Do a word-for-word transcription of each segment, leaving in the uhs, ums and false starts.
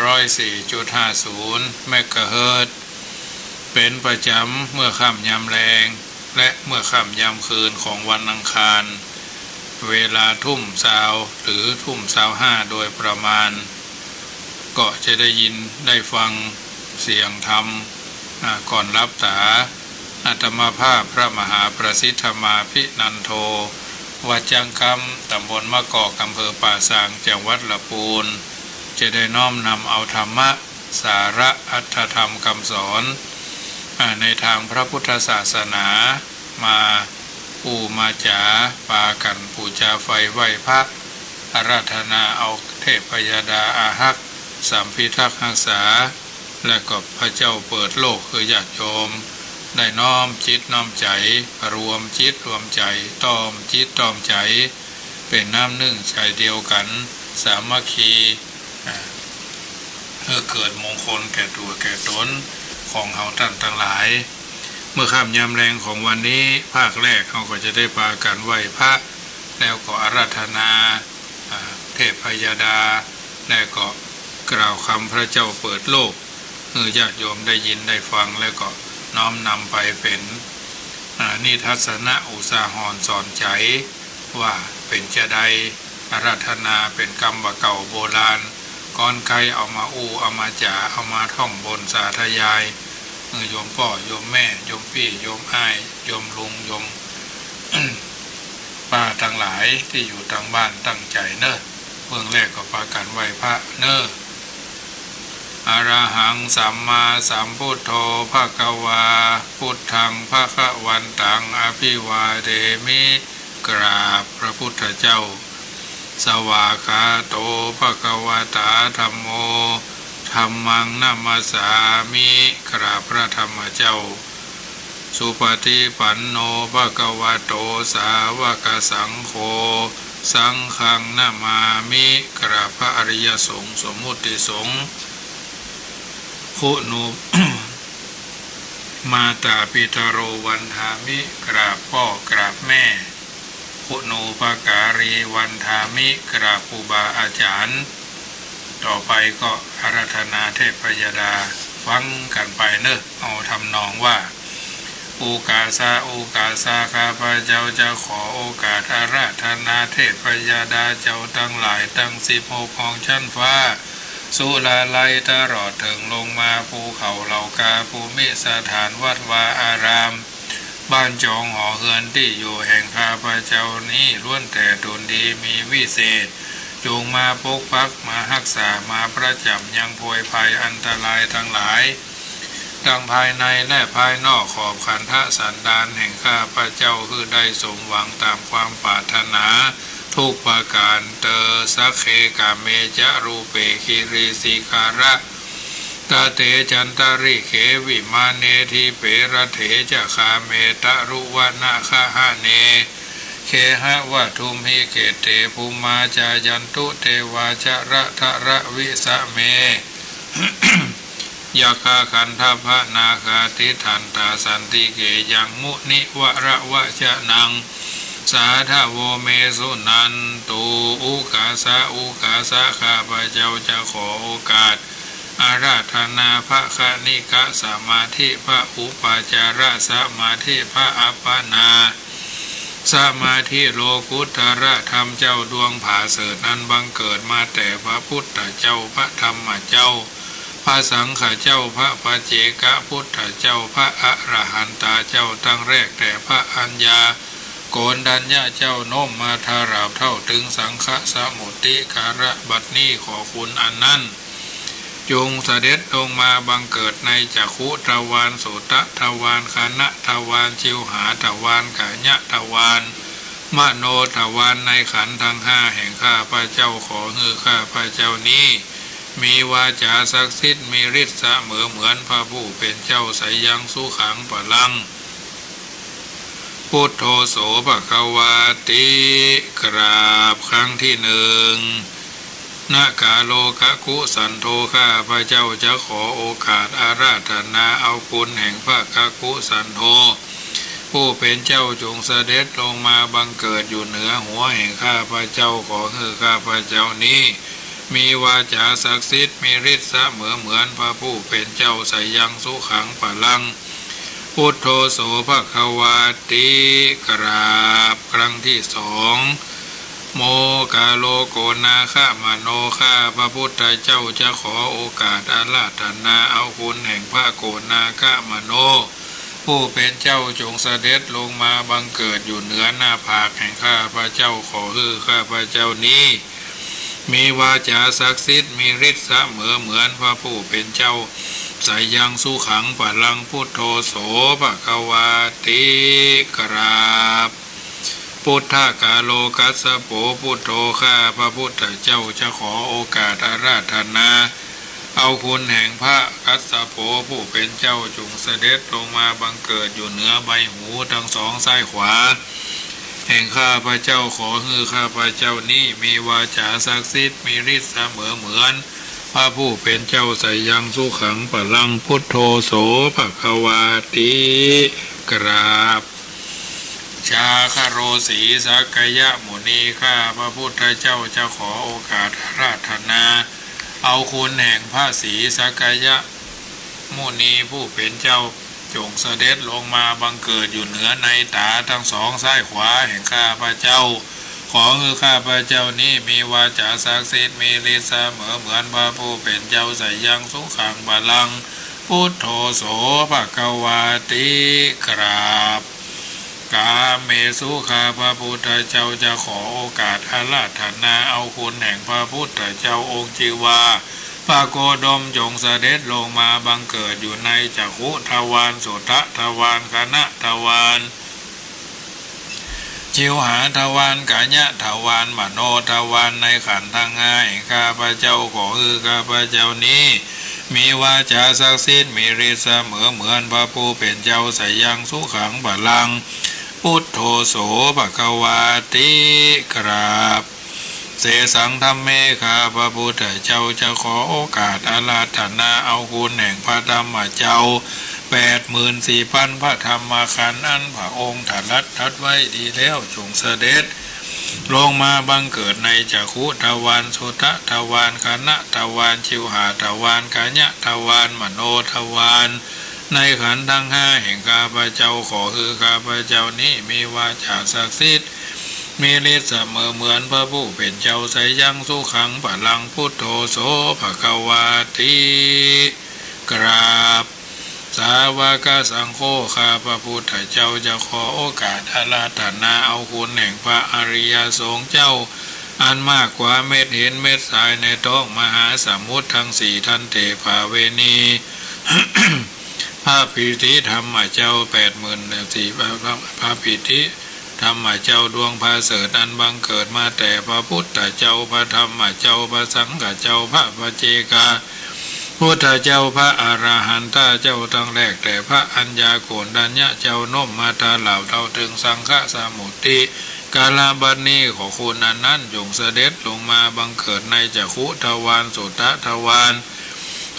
ร้อยสี่จุดห้าศูนย์เมกะเฮิรตซ์ เป๋นประจ๋ำเมื่อค่ำยามแลง และเมื่อค่ำยามคืนของวันอังคาร เวลาทุ่มซาวหรือทุ่มซาวห้าโดยประมาณ ก็จะได้ยินได้ฟังเสียงธรรม อ่า ก่อนหลับต๋า อาตมาภาพพระมหาประสิทธมาภินันโท วัดจังคำ ต๋ำบลมะกอก อำเภอป่าซาง จังหวัดละปูน จะได้น้อมนำเอาธรรมะ สาระอรรถธรรมกำสอน อ่า ในตางพระพุทธศาสนา มาอู้มาจ๋า ปากั๋นปู๋จาไฟไหว้พระ อาราธนาเอาเทพยดาอาฮักษ์ สัมพิทักษ์ฮักษา และก็พระเจ้าเปิดโลกคือญาติโยม ได้น้อมจิตน้อมใจ๋ รวมจิตรวมใจ๋ ต้อมจิตต้อมใจ๋ เป๋นน้ำนึ่งใจ๋เดียวกั๋น สามัคคี อ่า หื้อเกิดมงคลแก่ตั๋วแก่ต๋นของเฮาต้านตังหลาย เมื่อค่ำยามแลงของวันนี้ ภาคแรกเฮาก็จะได้ปากั๋นไหว้พระ แล้วก็อาราธนา อ่า เทพยดา แล้วก็กล่าวกำพระเจ้าเปิดโลก หื้อญาติโยมได้ยินได้ฟัง แล้วก็น้อมนำไปเป๋น อ่า นิทัศนะอุทาหรณ์สอนใจ๋ ว่าเป๋นจาใด อาราธนาเป๋นกำบ่าเก่าโบราณ ก่อนใค่เอามาอู้เอามาจ๋า เอามาท่องบ่นสาธยาย หื้อโยมป้อโยมแม่ โยมปี้โยมอ้าย โยมลุงโยม ป้าตังหลายตี้อยู่ตังบ้านตั้งใจ๋เน่อ เบื้องแรกก็ปากั๋นไหว้พระเน่อ อะระหังสัมมาสัมพุทโธ ภะคะวา พุทธัง ภะคะวันตัง อะภิวาเทมิ กราบพระพุทธเจ้า สวากขาโต ภะคะวะตา ธัมโม ธัมมัง นะมัสสามิ กราบพระธรรมเจ้า สุปฏิปันโน ภะคะวะโต สาวกสังโฆ สังฆัง นะมามิ กราบพระอริยสงฆ์ สมมุติสงฆ์ คุณู มาตาปิตะโร วันทามิ กราบป้อกราบแม่ คุณูปการี วันทามิ กราบครูบาอาจ๋ารย์ ต่อไปก็อาราธนาเทพยดา ฟังกั๋นไปเน่อ เอาทำนองว่า โอกาสะ โอกาสะ ข้าพเจ้าจะขอโอกาสอาราธนาเทพยดาเจ้าตังหลายตังสิบหกของชั้นฟ้า สุราลัยตลอดเถิงลงมาภูเขาเหล่ากา ภูมิสถานวัดวาอาราม บ้านจองหอเฮือนตี้อยู่แห่งข้าพเจ้านี้ ล้วนแต่ต๋นดีมีวิเศษ จงมาปกปัก มาฮักษา มาประจ๋ำยังโพยภัยอันตรายตังหลาย ตังภายในและภายนอกขอบขันธสันดานแห่งข้าพเจ้า หื้อได้สมหวังต๋ามความปรารถนา ทุกประก๋านเตอ สักเค กาเม จะ รูปเป กิริสิขะระ ตะเต จันตะริเข วิมาเน ดีเป รัตเถ จะ คาเม ตะรุวนะคะหะเน เขหะวัตถุมหิ เขตติ ภูมา จายันตุ เตวา จะระทะระวิสะเม ยัคฆะขันธัพพะนาคา ติฏฐันตา สันติเข ยัง มุนิวะระวะจะนัง สาธะโว เม สุนันตุ โอกาสะ โอกาสะ ข้าพเจ้าจะขอโอกาส อาราธนาพระคณิกะสมาธิ พระอุปาจารสมาธิ พระอัปปนาสมาธิ โลกุตตรธรรมเจ้าดวงผาเสริฐนั้นบังเกิดมาแต่พระพุทธเจ้า พระธรรมเจ้า พระสังฆเจ้า พระปัจเจกพุทธเจ้า พระอรหันตาเจ้าตังแรกแต่พระอัญญาโกณฑัญญะเจ้าโน้มมาตราบเท่าเถิงสังฆสมุติการะบัดนี้ ขอคุณอันนั้น จงเสด็จลงมาบังเกิดในจักขุทวาร โสตทวาร คานะทวาร จิวหาทวาร กายะทวาร มโนทวาร ในขันธ์ทั้งห้าแห่งข้าพเจ้า ขอหื้อข้าพเจ้านี้ มีวาจาศักดิ์สิทธิ์ มีฤทธิ์เสมอเหมือนพระผู้เป็นเจ้า สยังสุขังพลัง พุทโธ โส ภะคะวาติ กราบครั้งที่หนึ่ง นะกาโล กะกุสันโธ ข้าพเจ้าจะขอโอกาสอาราธนาเอาคุณแห่งพระกะกุสันโธ ผู้เป็นเจ้าจงเสด็จลงมาบังเกิดอยู่เหนือหัวแห่งข้าพเจ้า ขอหื้อข้าพเจ้านี้ มีวาจ๋าศักดิ์สิทธิ์ มีฤทธิ์เสมอเหมือนพระผู้เป๋นเจ้า สยยังสุขัง ปะลัง พุทโธ โส ภะคะวาติ กราบครั้งตี้สอง โม คาโล โกนาคมโน ข้าพระพุทธเจ้าจะขอโอกาสอาราธนาเอาคุณแห่งพระโกนาคมโน ผู้เป๋นเจ้าจงเสด็จลงมาบังเกิดอยู่เหนือหน้าผากแห่งข้าพระเจ้า ขอหื้อข้าพระเจ้านี้ มีวาจ๋าศักดิ์สิทธิ์ มีฤทธิ์เสมอเหมือนพระผู้เป๋นเจ้า สยยังสุขัง ปะลัง พุทโธ โส ภะคะวาติ กราบ พุทธคาโล กัสสโป พุทโธ ข้าพระพุทธเจ้าจะขอโอกาสอาราธนา เอาคุณแห่งพระกัสสโป ผู้เป๋นเจ้าจงเสด็จลงมาบังเกิดอยู่เหนือใบหูทั้งสองซ้ายขวา แห่งข้าพระเจ้า ขอหื้อข้าพระเจ้านี้ มีวาจ๋าศักดิ์สิทธิ์ มีฤทธิ์เสมอเหมือนพระผู้เป๋นเจ้า สยยังสุขัง ปะลัง พุทโธ โส ภะคะวาติ กราบ จาคโรสี สักยมุนี ข้าพระพุทธเจ้าจะขอโอกาสอาราธนา เอาคุณแห่งพระสีสักยมุนีผู้เป๋นเจ้า จงเสด็จลงมาบังเกิดอยู่เหนือในต๋าทั้งสองซ้ายขวาแห่งข้าพระเจ้า ขอหื้อข้าพระเจ้านี้ มีวาจ๋าศักดิ์สิทธิ์ มีฤทธิ์เสมอเหมือนพระผู้เป๋นเจ้า สยยังสุขัง ปะลัง พุทโธ โส ภะคะวาติ กราบ กาเมสุ ข้าพระพุทธเจ้าจะขอโอกาสอาราธนา เอาคุณแห่งพระพุทธเจ้าองค์จื้อว่า พระโคดม จงเสด็จลงมาบังเกิดอยู่ในจักขุทวาร โสตทวาร คณทวาร จิวหาทวาร คายทวาร มโนทวาร ในขันธ์ทั้งห้าแห่งข้าพระเจ้า ขอหื้อข้าพระเจ้านี้ มีวาจ๋าศักดิ์สิทธิ์ มีฤทธิ์เสมอเหมือนพระผู้เป๋นเจ้า สยยังสุขัง ปะลัง พุทโธ โส ภะคะวาติ กราบ เสสัง ธัมเม ข้าพระพุทธเจ้าจะขอโอกาสอาราธนา เอาคุณแห่งพระธรรมเจ้า แปดหมื่นสี่พันพระธรรมขันธ์ อันพระองค์ตรัสไว้ดีแล้ว จงเสด็จลงมาบังเกิดในจักขุทวาร โสตทวาร คณทวาร จิวหาทวาร คายทวาร มโนทวาร ในขันธ์ทั้งห้าแห่งข้าพระเจ้า ขอหื้อข้าพระเจ้านี้ มีวาจ๋าศักดิ์สิทธิ์ มีฤทธิ์เสมอเหมือนพระผู้เป๋นเจ้า สยยังสุขัง ปะลัง พุทโธ โส ภะคะวาติ กราบ สาวกสังโฆ ข้าพระพุทธเจ้าจะขอโอกาสอาราธนา เอาคุณแห่งพระอริยสงฆ์เจ้า อันมากกว่าเม็ดหินเม็ดทรายในท้องมหาสมุทรทั้งสี่ ทันเต ภาเวนี พระปิติธรรมเจ้า แปดหมื่นสี่ พระ พระ พระปิติธรรมเจ้าดวงประเสริฐ อันบังเกิดมาแต่พระพุทธเจ้า พระธรรมเจ้า พระสังฆเจ้า พระปัจเจกพุทธเจ้า พระอรหันตเจ้าทั้งแรก แต่พระอัญญาโกณฑัญญะเจ้า น้อมมาตลอดเต้าเถิงสังฆสมุติ กาลบัดนี้ ขอคุณอันนั้นจงเสด็จลงมาบังเกิดในจักขุทวาร โสตทวาร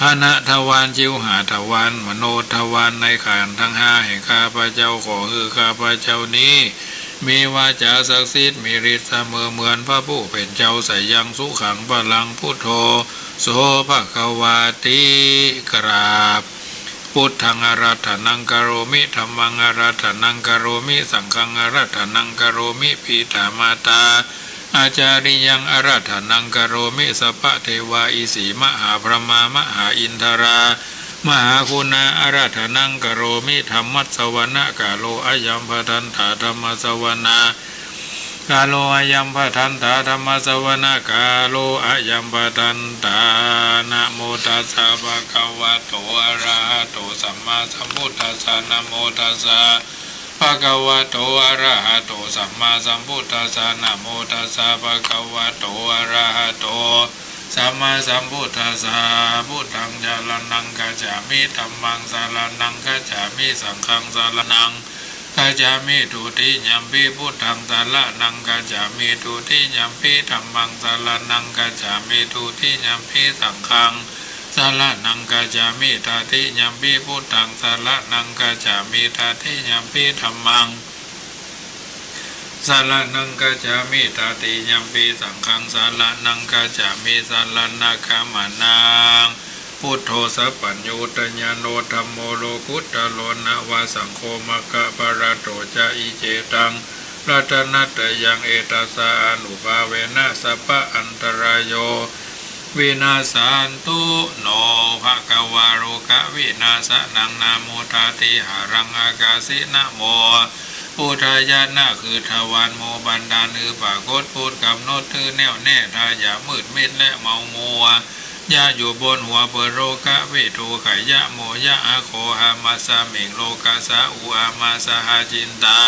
คณทวาร จิวหาทวาร มโนทวาร ในขันธ์ทั้งห้าแห่งข้าพระเจ้า ขอหื้อข้าพระเจ้านี้ มีวาจ๋าศักดิ์สิทธิ์ มีฤทธิ์เสมอเหมือนพระผู้เป๋นเจ้า สยยังสุขัง ปะลัง พุทโธ โส ภะคะวาติ กราบ พุทธังอาราธนังกะโรมิ ธัมมังอาราธนังกะโรมิ สังฆังอาราธนังกะโรมิ ปิตามาตาอาจาริยังอาราธนังกะโรมิ สัพพะเทวาอิสิมหาพรหมามหาอินทรา มหาคุณาอาราธนังกะโรมิ ธัมมัสสวนะกาโล อะยัมภะทันตา ธัมมัสสวนะกาโล อะยัมภะทันตา ธัมมัสสวนะกาโล อะยัมภะทันตา นะโมตัสสะ ภะคะวะโต อะระหะโต สัมมาสัมพุทธัสสะ นะโมตัสสะ ภะคะวะโต อะระหะโต สัมมาสัมพุทธัสสะ นะโมตัสสะ ภะคะวะโต อะระหะโต สัมมาสัมพุทธัสสะ พุทธังสะระณังคัจฉามิ ธัมมังสะระณังคัจฉามิ สังฆังสะระณังคัจฉามิ ทุติยัมปิพุทธังสะระณังคัจฉามิ ทุติยัมปิธัมมังสะระณังคัจฉามิ ทุติยัมปิสังฆังสะระณังคัจฉามิ ตติยัมปิพุทธังสะระณังคัจฉามิ ตติยัมปิธัมมัง สรณังคัจฉามิ ตติยัมปิ สังฆัง สรณังคัจฉามิ สรณังคัจฉามิ สรณาคามะนัง พุทโธ สัพพัญญูตญาโณ ธัมโม โลกุตโต นวะ สังโฆ มัคคะพะละโต จะ อิ เจ ตัง รัตนะตะยัง เอตัสสะ อานุภาเวนะ สัพพะอันตะราโย วินาสสันตุ โน ภะคะวา โรกะวินาสะนัง นะมุตตาติหะรัง อากาสิ นะโม พุทธายะ นะคือทวารหมู่บรรดาล อือปรากฏ พุทธก๋ำหนด ถือแน่วแน่ ถ้าอย่ามืดมิด และเมามัว อย่าอยู่บนหัว เปื้อนโรค วิทู ไข้ ยะโม ยะอะโข หามัสสะมิง โลกัสสะ อุ อามาสหะ จินตา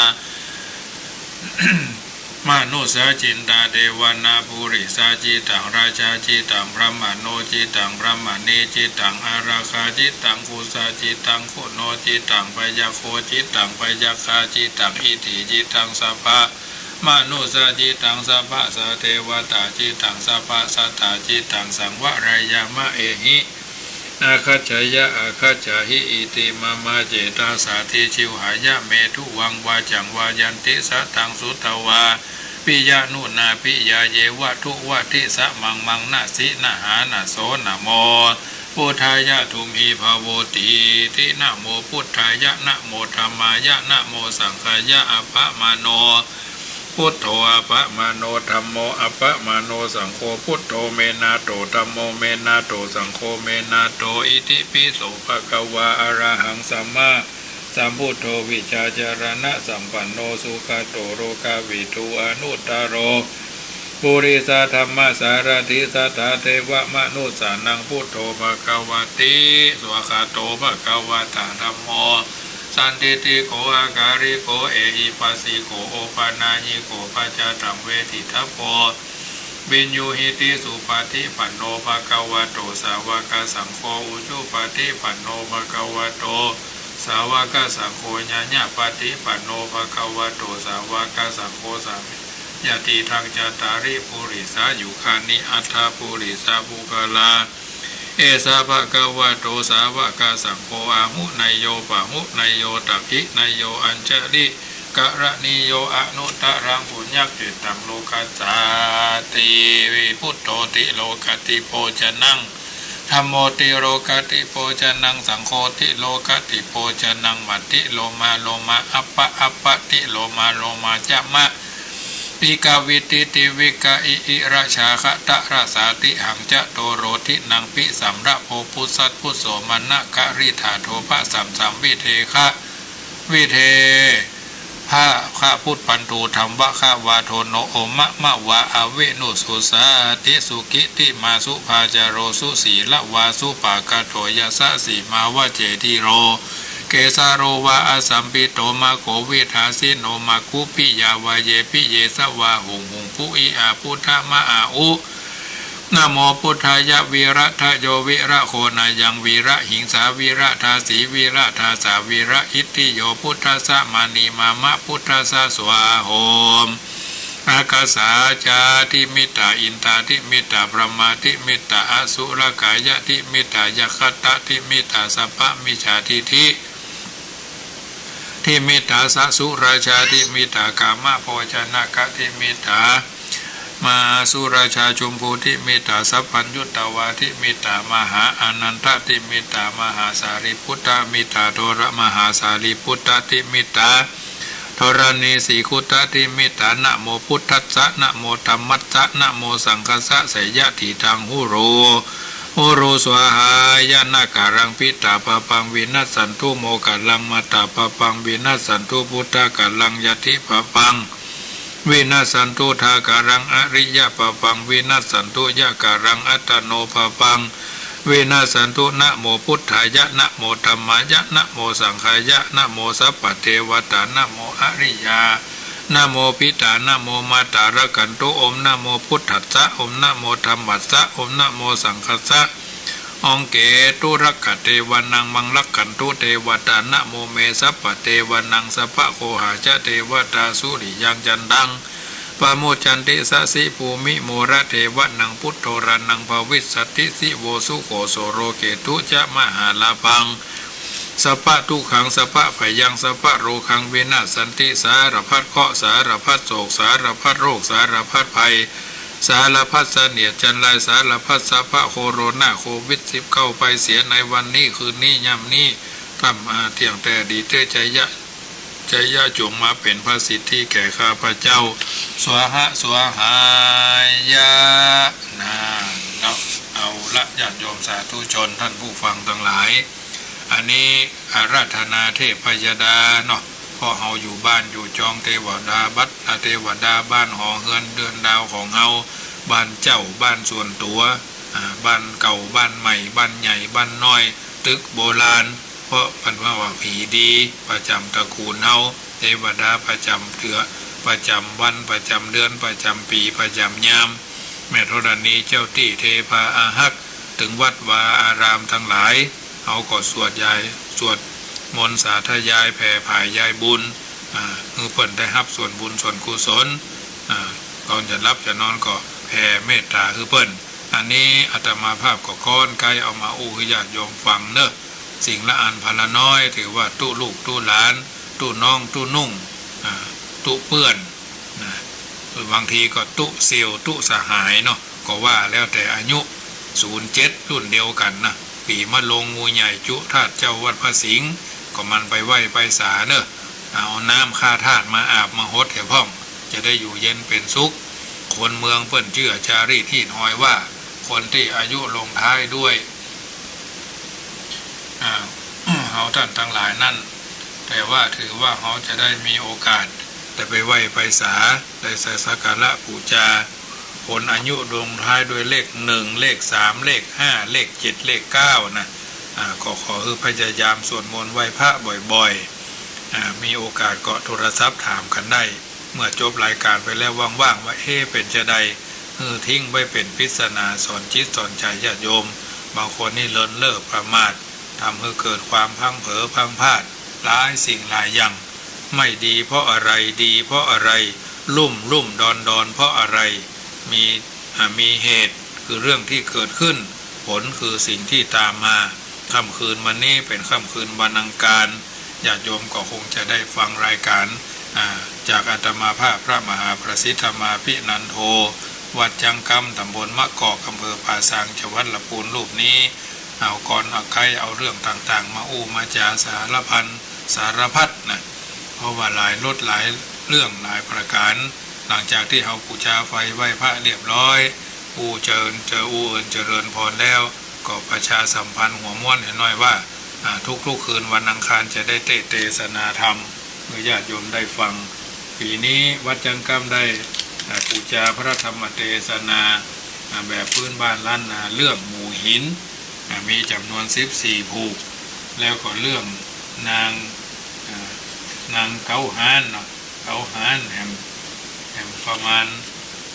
มะนุสสา จินตา เตวานา ปุริสา จิตตัง ราชา จิตตัง บรหมโณ จิตตัง บรหมณี จิตตัง อาราคา จิตตัง คุสา จิตตัง โคโน จิตตัง พยัคโฆ จิตตัง พยัคฆา จิตตัง อิทธิ จิตตัง สัพพะมนุสสา จิตตัง สัพพะสัตเทวตา จิตตัง สัพพะสัตตา จิตตัง สังวะระยามะ เอหิ อาคัจฉายะ อาคัจฉาหิ อิติ มะมะ เจตาสา ติ จิวหายะ เม ทุวัง วาจัง วายันติ สะตัง สุตวา ปิยะนุนา ปิยา เยวะ ทุวะ ทิ สะมัง มัง นะสิ นะหา นะโส นะโม พุทธายะ ทุมหิ ภะโวตีติ นะโม พุทธายะ นะโม ธัมมายะ นะโม สังฆายะ อัปปะมาโณ พุทโธ อัปปะมาโณ ธัมโม อัปปะมาโณ สังโฆ พุทโธ เมนาโถ ธัมโม เมนาโถ สังโฆ เมนาโถ อิติปิโส ภะคะวา อะระหัง สัมมาสัมพุทโธ วิชชาจารณะสัมปันโณ สุกะโต โลกะวิทู อนุตตะโร ปุริสะธัมมะสารถิ สัตถาเทวะมนุสสานัง พุทโธ ภะคะวะติ สวากขาโต ภะคะวะตะ ธัมโม สันทิฏฐิโก อะกาลิโก เอหิปัสสิโก โอปะนายญิโก ปัจจตัง เวทิตัพโพ วินยูหิติ สุปะฏิปันโณ ภะคะวะโต สาวะกะสังโฆ อุจุปะฏิปันโณ ภะคะวะโต สาวะกะสังโฆ ญาญะปะฏิปันโณ ภะคะวะโต สาวะกะสังโฆ สามี ยะติตัง จัตตาริ ปุริสายุคานิ อัตถะ ปุริสะปุคคลา เอสะ ภะคะวะโต สาวะกะสังโฆ อาหุเนยโย ปะหุเนยโย ตักขิเนยโย อัญชะลิกะระณีโย อนุตตะรัง ปุญญะเขตตัง โลกัสสาติ พุทโธ ติโลกะติโภชะนัง ธัมโม ติโลกะติโภชะนัง สังโฆ ติโลกะติโภชะนัง มะ ติโลมา โลมา อัปปะ อัปปะ ติโลมา โลมา จะ มะ ปิกะ วิ ติ ติ วิกะ อิ อิ ระ ชา คะ ตะ ระ สา ติ หัง จะ โต โร ทิ นัง ปิ สัม ระ โภ ปุสสัส ปุสโส มะ นะ กะ ริ ถา โท ภะ สัม สัม วิเท คะ วิเท ภะ คะ ปุตตันตุ ธัมมะ คะ วา โท โน โอ มะ มะ วา อวิ นุ สุ สา ติ สุกิ ติ มา สุ ภา จา โร สุ สี ละ วา สุ ปา กะ โต ยะ สะ สี มา วะ เจ ติ โร เก สะ โร วา อสัมปิโต มะ โข วิ ทา สิ โน มะ กุ ปิ ยา วะ เย ปิ เย สะ วา หุง หุง ปุ อิ อา ปุทธะ มะ อา อุ นะโม พุทธายะ วิระ ทะ โย วิระ โค นะ ยัง วิระ หิงสา วิระ ทา สี วิระ ทา สา วิระ อิทธิ โย พุทธัสสะ มะ นี มา มะ พุทธัสสะ สวา โหม อากัสสา จา ทิ มิตตา อินตา ทิ มิตตา พรหมา ทิ มิตตา อสุรกายะ ทิ มิตตา ยักขะตะ ทิ มิตตา สัพพะ มิจฉา ทิฏฐิ ทิ มิตตา สะ สุราชา ทิ มิตตา กามะ โภชนะกะ ทิ มิตตา มา สุราชา จุมพู ทิ มิตตา สัพพัญญุตวา ทิ มิตตา มหา อานันทะ ทิ มิตตา มหา สารีปุตตะ มิตตา โทระ มหา สารีปุตตะ ทิ มิตตา โทรณี สี คุตตะ ทิ มิตตา นะโม พุทธัสสะ นะโม ธัมมัสสะ นะโม สังฆัสสะ สะยะ ทิตัง หุโร หุโร สวาหา ยะ นะกะรัง พิตา ปาปัง วินัสสันตุ โมกะรัง มะตา ปาปัง วินัสสันตุ พุทธะกะรัง ยะ ทิ ปาปัง วินัสสันตุ ทากะรัง อริยะ ปาปัง วินัสสันตุ ยะกะรัง อัตตะโน ปาปัง วินัสสันตุ นะโม พุทธายะ นะโม ธัมมายะ นะโม สังฆายะ นะโม สัพพะเทวะตา นะโม อริยา นะโม พิตา นะโม มาตา รักขันตุ โอม นะโม พุทธัสสะ โอม นะโม ธัมมัสสะ โอม นะโม สังฆัสสะ องเกตุ รักขะเทวานัง มัง รักขันตุ เทวตา นะโม เม สัพพะเทวานัง สัพพะโคหาจะ เทวตา สุริยัง จันทัง ปะมุจจันติ สะ สิ ภูมิ มูระ เทวานัง พุทโธ รณัง ภวิสสัตติ สิโว สุโข โสโร เกตุ จะ มหาลาภัง สัพพะทุกขัง สัพพะพยัง สัพพะโรคัง วินาสสันติ สารพัดเคราะห์ สารพัดโศก สารพัดโรค สารพัดภัย สารพัดเสนียดจัญไร สารพัดสัพพะโคโรนาโควิดสิบเก้า ไปเสียในวันนี้ คืนนี้ ย่ำนี้ ค่ำ อ่า เที่ยงแต๊ดีเต๊ จะยะ จะยะจงมาเป๋นพระสิทธิแก่ข้าพเจ้า สวาหะ สวาหายะ นะ เอา เอาละ ญาติโยมสาธุชน ท่านผู้ฟังตังหลาย อันนี้อาราธนาเทพยดาเนาะ เพราะเฮาอยู่บ้านอยู่จองเตวดาบัด เตวดาบ้านหอเฮือนเดือนดาวของเฮา บ้านเจ้า บ้านส่วนตั๋ว อ่า บ้านเก่า บ้านใหม่ บ้านใหญ่ บ้านน้อย ตึกโบราณ เพราะเปิ้นว่า ว่าผีดีประจ๋ำตระกูลเฮา เตวดาประจ๋ำเดือน ประจ๋ำวัน ประจ๋ำเดือน ประจ๋ำปี๋ ประจ๋ำยาม แม่ธรณีเจ้าตี้ เทพาอาฮัก ตึงวัดวาอารามตังหลาย เฮาก็สวดยาย สวดมนต์สาธยายแผ่ผายยายบุญ อ่า หื้อเปิ้นได้ฮับส่วนบุญส่วนกุศล อ่า ก่อนจะหลับจะนอนก็แผ่เมตตาหื้อเปิ้น อันนี้อาตมาภาพก็ค่อนใก้เอามาอู้หื้อญาติโยมฟังเนาะ สิ่งละอันพันละน้อย ถือว่าตุ๊ลูกตุ๊หลาน ตุ๊น้องตุ๊นุ่ง อ่า ตุ๊เปื้อน นะ บางทีก็ตุ๊เสี่ยวตุ๊สหายเนาะ ก็ว่าแล้วแต่อายุ ศูนย์เจ็ด รุ่นเดียวกั๋นนะ ปี๋มะโรง งูใหญ่จุธาตุ เจ้าวัดพระสิงห์ ก็มันไปไหว้ไปสาเนาะ เอาน้ำฆ่าธาตุมาอาบมาหดเหียพ่อง จะได้อยู่เย็นเป๋นสุข คนเมืองเปิ้นเจื้อจารีตฮีตฮอยว่า คนตี้อายุลงท้ายด้วย อ่า เฮาต้านตังหลายนั้น แต่ว่าถือว่าเฮาจะได้มีโอกาสได้ไปไหว้ไปสา ได้สักการะปู๋จา คนอายุลงท้ายด้วยเลขหนึ่ง เลขสาม เลขห้า เลขเจ็ด เลขเก้านะ อ่า ก็ขอหื้อพยายามสวดมนต์ไหว้พระบ่อยๆ อ่า มีโอกาสก็โทรศัพท์ถามกั๋นได้ เมื่อจบรายก๋านไปแล้วว่างๆ ว่า เอ๊ะ เป๋นจาใด หื้อทิ้งไว้เป๋นปริศนาสอนจิตสอนใจ๋ญาติโยม บางคนนี่เลินเล่อประมาท ทำหื้อเกิดความพลั้งเผลอพลั้งพลาด หลายสิ่งหลายอย่าง ไม่ดีเพราะอะไร ดีเพราะอะไร ลุ่มลุ่มดอนดอนเพราะอะไร มี อ่า มีเหตุคือเรื่องที่เกิดขึ้น ผลคือสิ่งที่ตามมา ค่ำคืนวันนี้เป๋นค่ำคืนวันอังคาร ญาติโยมก็คงจะได้ฟังรายก๋าน อ่า จากอาตมาภาพพระมหาประสิทธิ์ธรรมาภินันโท วัดจังกำ ตำบลมะกอก อำเภอป่าซาง จังหวัดละปูนรูปนี้ เอากรเอาไกเอาเรื่องต่างๆ มาอู้มาจ๋าสารพันสารพัดนะ เพราะว่าหลายรสหลายเรื่องหลายประก๋าน หลังจากตี้เฮาปู๋จาไฟไหว้พระเรียบร้อย อู้เจิญ เจอ อู้เอิญเจริญพรแล้ว ก็ประชาสัมพันธ์หัวม้วนเหียหน้อยว่า อ่า ทุกๆ คืนวันอังคารจะได้เตสน์เตสนาธรรม หื้อญาติโยมได้ฟัง ปี๋นี้วัดจังกำได้ อ่า ปู๋จาพระธรรมเตสนา อ่า แบบพื้นบ้านล้านนา เรื่องหมู่หิน อ่า มีจ๋ำนวนสิบสี่ผูก แล้วก็เรื่องนาง อ่า นางเก๊าฮ้านเนาะ เก๊าฮ้านแหม แหมประมาณ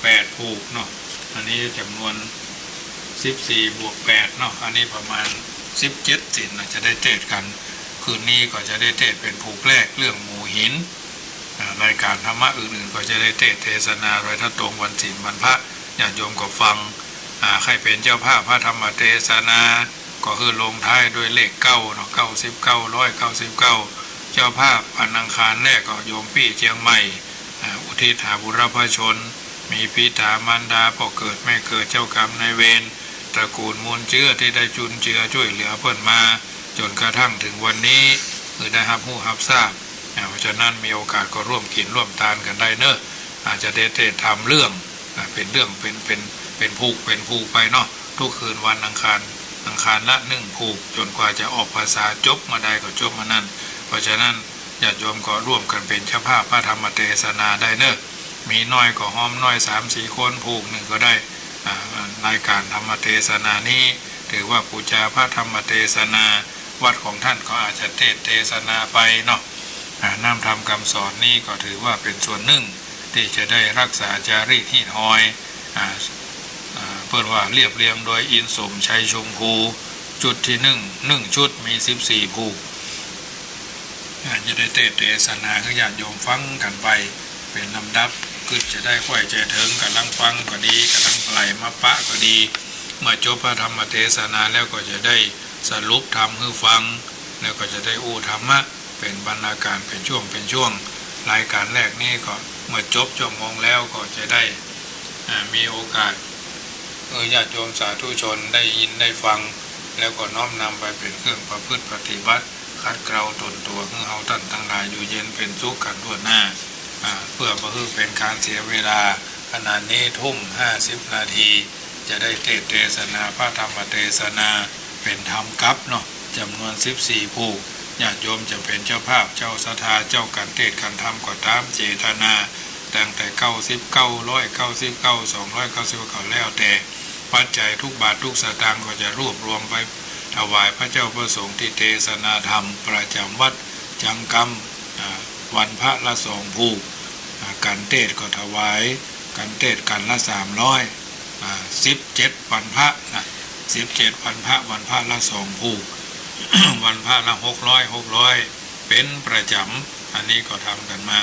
แปดผูกเนาะ อันนี้จ๋ำนวนสิบสี่บวกแปดเนาะ อันนี้ประมาณสิบเจ็ดศีลนะ จะได้เตสน์กั๋น คืนนี้ก็จะได้เตสน์เป๋นผูกแรก เรื่องหมู่หิน อ่า รายก๋านธรรมะอื่นๆ ก็จะได้เตสน์เตสนาไว้ ถ้าตรงวันศีลวันพระ ญาติโยมก็ฟัง อ่า ใค่เป๋นเจ้าภาพพระธรรมเตสนา ก็คือลงท้ายด้วยเลขเก้าเนาะ เก้าสิบเก้า ร้อยเก้าสิบเก้า เจ้าภาพวันอังคารแรกก็โยมปี้เจียงใหม่ อ่า อุทิศหาบุรพชน มีปิต๋ามารดา ป้อเกิดแม่เกิด เจ้ากรรมนายเวร ตระกูลมูลเจื้อตี้ได้จุนเจือจ้วยเหลือเปิ้นมา จ๋นกระทั่งเถิงวันนี้ หื้อได้ฮับฮู้ฮับซาบ อ่า เพราะฉะนั้นมีโอกาสก็ร่วมกิ๋นร่วมตานกั๋นได้เนาะ อาจจะได้เตสน์ธรรมเรื่อง อ่า เป๋นเรื่อง เป๋น เป๋น เป๋นผูก เป๋นผูกไปเนาะ ทุกคืนวันอังคาร อังคารละหนึ่งผูก จ๋นกว่าจะออกพรรษาจบเมื่อใดก็จบเมื่อนั้น เพราะฉะนั้นญาติโยมก็ร่วมกั๋นเป๋นเจ้าภาพพระธรรมเตสนาได้เนาะ มีน้อยก็ฮอมน้อย สามสี่คน ผูกหนึ่งก็ได้ อ่า รายก๋านธรรมเตสนานี้ ถือว่าปู๋จาพระธรรมเตสนา วัดของต้านก็อาจจะเตสน์เตสนาไปเนาะ อ่า น้ำธรรมกำสอนนี้ก็ถือว่าเป๋นส่วนนึ่ง ตี้จะได้ฮักษาจารีตฮีตฮอย อ่า อ่า เปิ้นว่าเรียบเรียงโดยอินสมชัยชมพู ชุดตี้นึ่ง นึ่งชุดมีสิบสี่ผูก อ่า จะได้เตสน์เตสนาหื้อญาติโยมฟังกั๋นไป เป๋นลำดับ กึ๊ดจะได้ใค่ใจเถิง ก่ำลังฟังก็ดี ก่ำลังไหลมาปะก็ดี เมื่อจบพระธรรมเตสนาแล้วก็จะได้สรุปธรรมหื้อฟัง แล้วก็จะได้อู้ธรรมะเป๋นบรรณาก๋านเป๋นช่วงเป๋นช่วง รายก๋านแรกนี้ก็เมื่อจบชั่วโมงแล้วก็จะได้ อ่า มีโอกาส เออ ญาติโยมสาธุชนได้ยินได้ฟัง แล้วก็น้อมนำไปเป๋นเครื่องประพฤติปฏิบัติ ขัดเกลาตนตั๋ว หื้อเฮาต้านตังหลายอยู่เย็นเป๋นสุขกั๋นทั่วหน้า อ่า เปื้อบ่หื้อเป๋นก๋านเสียเวลา ขณะนี้ทุ่มห้าสิบนาที จะได้เตสน์เตสนา พระธรรมเตสนา เป๋นธรรมกัปเนาะ จ๋ำนวนสิบสี่ผู้ ญาติโยมจะเป๋นเจ้าภาพ เจ้าศรัทธา เจ้ากั๋นเตสน์กั๋นธรรมก็ต๋ามเจตนา ตั้งแต่เก้าสิบเก้า ร้อยเก้าสิบเก้า สองร้อยเก้าสิบเก้า แล้วแต่ ปัจจัยทุกบาททุกสตางค์ก็จะรวบรวมไปถวายพระเจ้าพระสงฆ์ตี้เตสนาธรรมประจ๋ำวัดจังกำ อ่า วันพระละสองผู้ อ่า กั๋นเตสน์ก็ถวาย กั๋นเตสน์กั๋นละสามร้อย อ่า สิบเจ็ดวันพระนะ สิบเจ็ดวันพระ วันพระละสองผู้ วันพระละหกร้อย หกร้อย เป๋นประจ๋ำ อันนี้ก็ทำกั๋นมา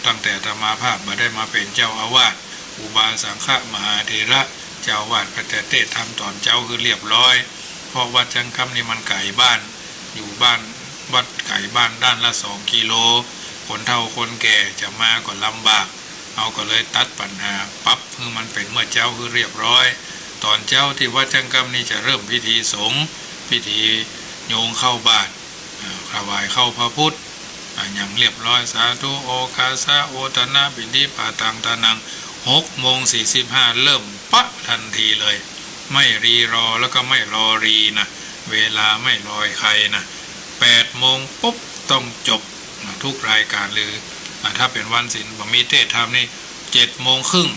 ตั้งแต่อาตมาภาพบ่ได้มาเป๋นเจ้าอาวาส อุบาสังฆมหาเถระ เจ้าอาวาสก็จะเตสน์ธรรมต๋อนเจ๊าหื้อเรียบร้อย เพราะวัดจังกำนี่มันไก๋บ้าน อยู่บ้าน วัดไก๋บ้านด้านละสองกิโล คนเฒ่าคนแก่จะมาก็ลำบาก เฮาก็เลยตัดปัญหา ปรับหื้อมันเป๋นเมื่อเจ๊าหื้อเรียบร้อย ต๋อนเจ๊าตี้วัดจังกำนี่จะเริ่มพิธีสงฆ์ พิธีโยงเข้าบาตร อ่า ถวายข้าวพระพุทธ อ่า อย่างเรียบร้อย สาธุ โอคาสะ โอทนะ ปิณฑิปาตัง ทานัง หกโมงสี่สิบห้า เริ่มปะทันทีเลย ไม่รีรอแล้วก็ไม่รอรีนะ เวลาไม่รอใครนะ แปดโมงปุ๊บต้องจบนะ ทุกรายการเลย อ่า ถ้าเป๋นวันศีลบ่มีเตสน์ธรรมนี่ เจ็ดโมงครึ่ง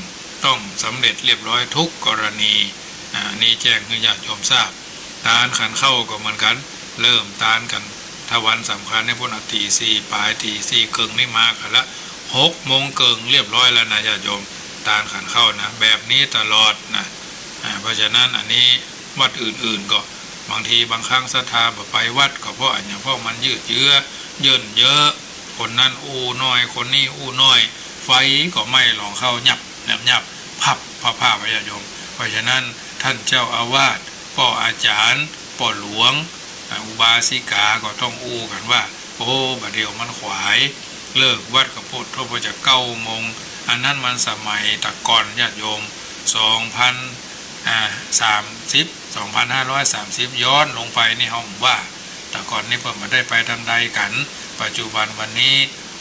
ต้องสำเร็จเรียบร้อยทุกกรณี อ่า อันนี้แจ้งหื้อญาติโยมทราบ ตานขันข้าวก็เหมือนกั๋น เริ่มตานกั๋น ถ้าวันสำคัญนี่ปู๊นน่ะ ตี๋สี่ป๋าย ตี๋สี่เกิ่งนี่มากั๋นละ หกโมงเกิ่งเรียบร้อยแล้วนะญาติโยม ตานขันข้าวนะ แบบนี้ตลอดนะ อ่า เพราะฉะนั้นอันนี้วัดอื่นๆ ก็บางทีบางครั้งศรัทธาบ่ไปวัดก็เพราะอะหยัง เพราะมันยืดเยื้อ เยิ่นเย้อ คนนั้นอู้น้อย คนนี้อู้น้อย ไฟก็ไหม้หลองข้าวยับ ยับ ยับ พับ พับ พับ ญาติโยม เพราะฉะนั้นต้านเจ้าอาวาส ป้ออาจ๋ารย์ ป้อหลวง อ่า อุบาสิกาก็ต้องอู้กั๋นว่า โอ้ บ่าเดี่ยวมันขวาย เลิกวัดก็โพดโธ่ พอจะเก้าโมง อันนั้นมันสมัยตะก่อนญาติโยม สองพัน อ่า สามสิบ สองพันห้าร้อยสามสิบ ย้อนลงไปนี่เฮาว่า ตะก่อนนี่เปิ้นบ่ได้ไปตางใดกั๋น ปัจจุบันวันนี้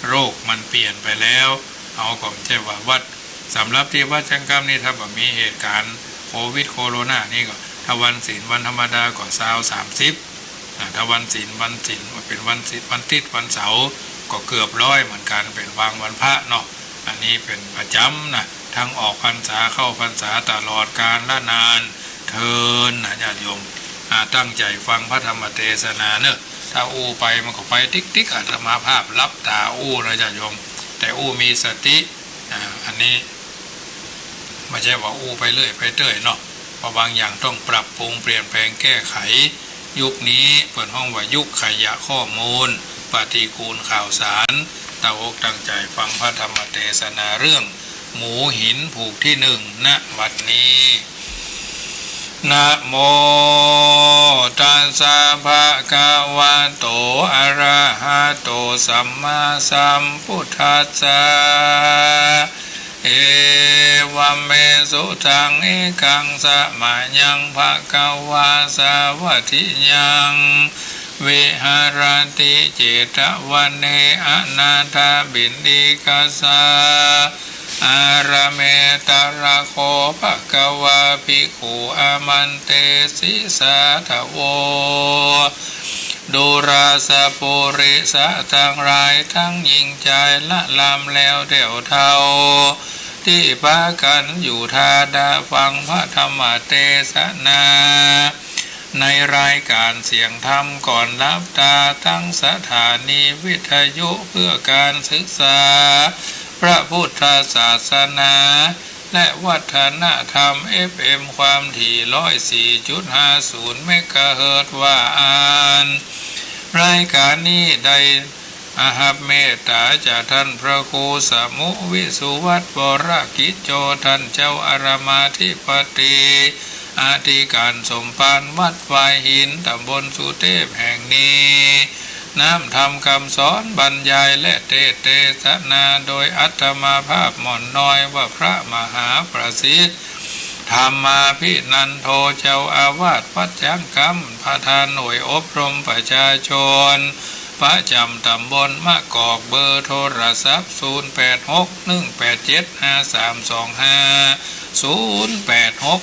โลกมันเปลี่ยนไปแล้ว เฮาก็บ่ใจ้ว่าวัด สำหรับตี้วัดจังกำนี่ ถ้าบ่มีเหตุก๋ารณ์โควิดโคโรนานี่ก็ ถ้าวันศีลวันธรรมดาก็ซาว สามสิบ อ่า ถ้าวันศีล วันศีล เป๋นวันศีล วันติ๊ด วันเสาร์ ก็เกือบร้อยเหมือนกั๋น เป๋นบางวันพระเนาะ อันนี้เป๋นประจ๋ำนะ ทั้งออกพรรษา เข้าพรรษา ตลอดกาลนานเทอญนะญาติโยม อ่า ตั้งใจ๋ฟังพระธรรมเตสนาเนาะ ถ้าอู้ไปมันก็ไปติ๊กๆ อาตมาภาพหลับต๋าอู้นะญาติโยม แต่อู้มีสติ อ่า อันนี้บ่ใจ้ว่าอู้ไปเรื่อยไปเตื้อยเนาะ เพราะบางอย่างต้องปรับปรุงเปลี่ยนแปลงแก้ไข ยุคนี้เปิ้นฮ้องว่ายุคขยะข้อมูล ปฏิกูลข่าวสาร ตั้งอกตั้งใจ๋ฟังพระธรรมเตสนาเรื่องหมูหินผูกที่หนึ่ง ณ บัดนี้ นะโมตัสสะ ภะคะวะโต อะระหะโต สัมมาสัมพุทธัสสะ เอวัมเม สุตัง เอกัง สะมะยัง ภะคะวา สาวัตถิยัง วิหะระติ เจตะวะเน อนาถะปิณฑิกะสะ อารามะ ตะระโข ภะคะวา ภิกขุ อามันเตสิ สาธะโว ดูราสะปุริสะตังหลาย ตังญิงจายละลำแล้วแถวเท่า ตี้ปากั๋นอยู่ทาดาฟังพระธรรมเตสนา ในรายก๋านเสียงธรรมก่อนหลับต๋า ตังสถานีวิทยุเพื่อก๋านศึกษาพระพุทธศาสนา และวัฒนธรรม เอฟเอ็ม ความถี่ ร้อยสี่จุดห้าศูนย์ เมกะเฮิรตซ์ ว่าอั้น รายก๋านนี้ได้ อะฮับเมตต๋าจากต้านพระครูสมุวิสุวัตวรกิจโจ ต้านเจ้าอารามอธิปติ อ อธิการสมภารวัดฝายหิน ตำบลสุเทพแห่งนี้ น้อมธรรมคำสอนบรรยายและเทศน์เตสนาโดยอาตมาภาพหม่อมน้อยว่าพระมหาประสิทธิ์ ธรรมาภินันโท เจ้าอาวาสวัดช้างคำ ประธานหน่วยอบรมประชาชน ประจำตำบลมะกอก เบอร์โทรศัพท์ ศูนย์แปดหก หนึ่งแปดเจ็ด ห้าสามสองห้า ศูนย์แปดหก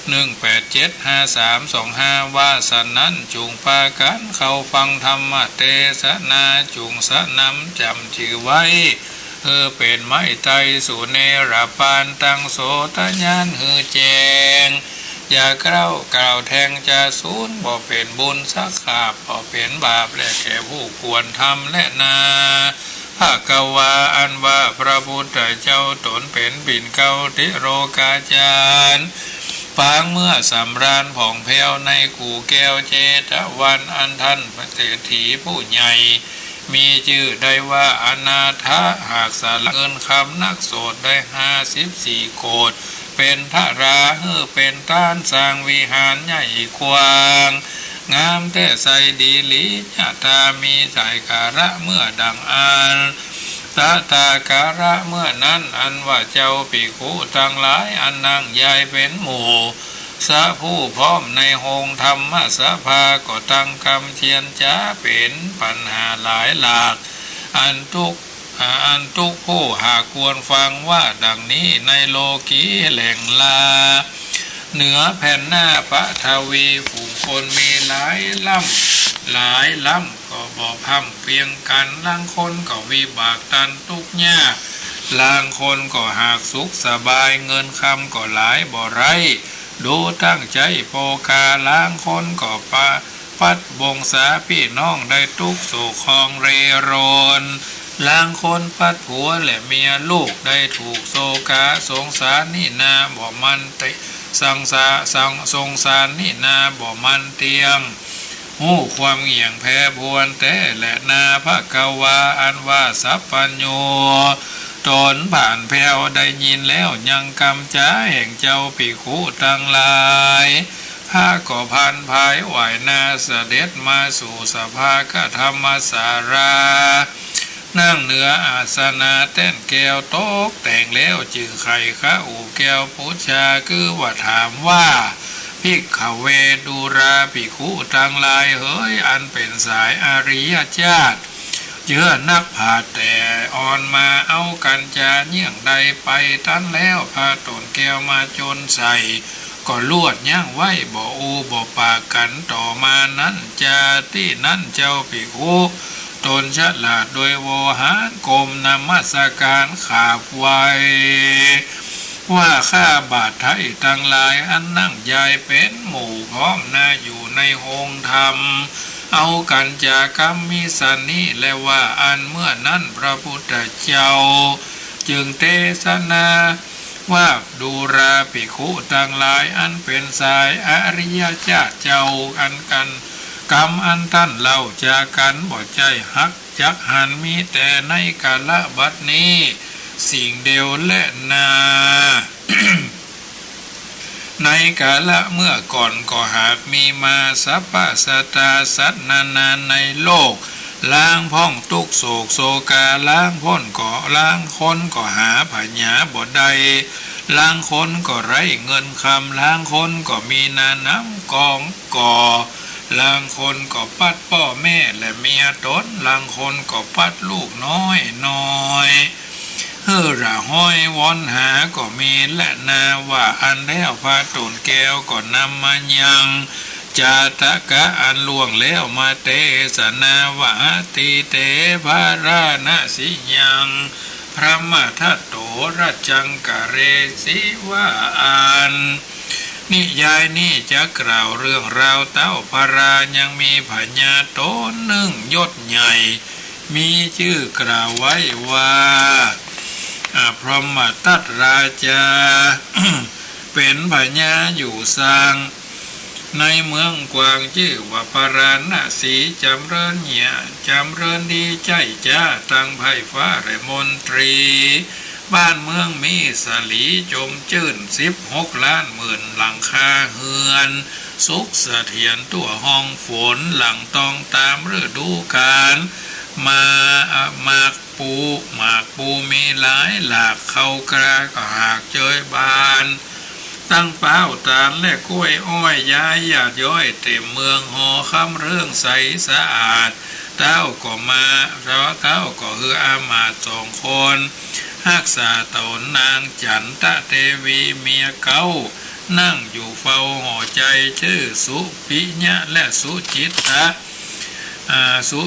หนึ่งแปดเจ็ด ห้าสามสองห้า ว่าสะนั้นจุ่งปากั๋นเข้าฟังธรรมเตสนา จุ่งสะนำจ๋ำจื้อไว้ หื้อเป๋นไม้ไต้สู่เนรปาน ตั้งโสตญาณหื้อแจ้ง อย่ากล้าวกล่าวแทงจะสูญ บ่เป๋นบุญสักคาบ บ่เป๋นบาปแลแก่ผู้ควรธรรมแลนา ภะคะวา อันว่าพระพุทธเจ้าต๋นเป๋นบิณฑิกะติโลกาจารย์ ปางเมื่อสำราญผ่องแผ้วในกู่แก้วเจตวัน อันต้านเศรษฐีผู้ใหญ่ มีจื้อได้ว่าอนาถะ หากสละเงินคำนักโสดได้ห้าสิบสี่โกฏ เป๋นทารา หื้อเป๋นตาน สร้างวิหารใหญ่กว้าง งามแต๊ใสดีหลี ยะถา มีสายกาละเมื่อดังอั้น ตะถา กาละเมื่อนั้น อันว่าเจ้าภิกขุตังหลาย อันนั่งยายเป๋นหมู่ สะผู้พร้อมในโฮงธรรมสภา ก็ตั้งกำเทียนจาเป๋นปัญหาหลายหลาก อันตุ๊ก อันตุ๊กผู้หากควรฟังว่าดังนี้ ในโลกีแหล่งลา เหนือแผ่นหน้าปฐวี ฝูงคนมีหลายล้ำ หลายล้ำ ก็บ่พร่ำเพียงกั๋น ลางคนก็วิบากตันตุ๊กยาก ลางคนก็หากสุขสบาย เงินคำก็หลายบ่ไร้ ดูตั้งใจ๊โภคา ลางคนก็ปะ ปัดวงศาปี้น้องได้ตุ๊กข์โศกครองเร่ร่อน ลางคนปัดผัวและเมียลูกได้ถูกโศกา สงสารนี่นาบ่มันเตียง สังสา สัง สงสารนี่นาบ่มันเตียง ฮู้ความเหี่ยงแผ่พรวนแต๊แลนา ภะคะวา อันว่าสัพพัญญูต๋นผ่านแผ้วได้ยินแล้ว ยังกำจาแห่งเจ้าภิกขุตังหลาย พระก็พลันผายไหว้นา เสด็จมาสู่สภากธรรมศาลา นั่งเหนืออาสนะแต้นแก้วตกแต่งแล้ว จึงไขว่คาอุแก้วปุจฉา คือว่าถามว่า ภิกขเว ดูราภิกขุตังหลายเหย อันเป๋นสายอริยจาติ เจื้อนักปราชญ์แต่อ่อนมา เอากัญจาเยี่ยงใดไปตันแล้ว พระต้นแก้วมาจนใส ก็ลวดยั้งไว้บ่อู้บ่ปากกั๋น ต่อมานั้นจาตินั้นเจ้าภิกขุต๋นฉลาดโดยโวหาร ก้มนมัสการขาบไหว้ ว่าข้าบาทไท้ตังหลาย อันนั่งยายเป๋นหมู่พร้อมนาอยู่ในโฮงธรรม เอากัญจากำมิสันนี้แล ว่าอั้น เมื่อนั้นพระพุทธเจ้าจึงเตสนา ว่าดูราภิกขุตังหลาย อันเป๋นสายอริยจาติเจ้า อันกัญ กำอันต้านเล่าจากั๋นบ่ใจ้ฮักจักหัน มีแต่ในกาละบัดนี้สิ่งเดียวแลนา ในกาละเมื่อก่อนก็หากมีมา สัพพะสัตตา สัตว์นานาในโลก ลางพ้องตุ๊กข์โศกโศกา ลางพ้นก็ ลางคนก็หาผญาบ่ได้ ลางคนก็ไร้เงินคำ ลางคนก็มีนาน้ำกองก่อ ลางคนก็ปัดป้อแม่และเมียต๋น ลางคนก็ปัดลูกน้อยน้อย หื้อละห้อยวนหาก็มีแลนา ว่าอั้นแล้วพระต้นแก้วก็นำมายัง จาตกะอันล่วงแล้วมาเตสนา ว่าอตีเต พาราณสียัง พรหมทัตโต รัจจังกะเรสี ว่าอั้น นิยายนี้จะกล่าวเรื่องราวเต๊าพระรายังมีผญาต๋นนึ่งยศใหญ่ มีจื้อกล่าวไว้ว่า อพรหมทัตราจา เป๋นผญาอยู่สร้าง ในเมืองกว้างจื้อว่าพาราณสี จ๋ำเริญเหีย จ๋ำเริญดีใจ้จ๊า ตังไพร่ฟ้าและมนตรี บ้านเมืองมีสะหลีจมจื้น สิบหกล้านหมื่นหลังคาเฮือน สุขเสถียรทั่วห้องฝน หลั่งตองต๋ามฤดูกาล มา หมากปู หมากปูมีหลายหลาก เข้ากล้าก็หากเจยบาน ตั้งป๊าวต๋าลและก้วยอ้อย ย้ายหยาดย้อยเต็มเมือง หอคำเริงใสสะอาด เต้าก็มา เต้าก็หื้ออามาตย์สองคน ฮักษาต๋น นางจันตะเตวีเมียเก๊า นั่งอยู่เฝ้าหอใจ๋ จื้อสุปิยะและสุจิตตะ อ่า สุ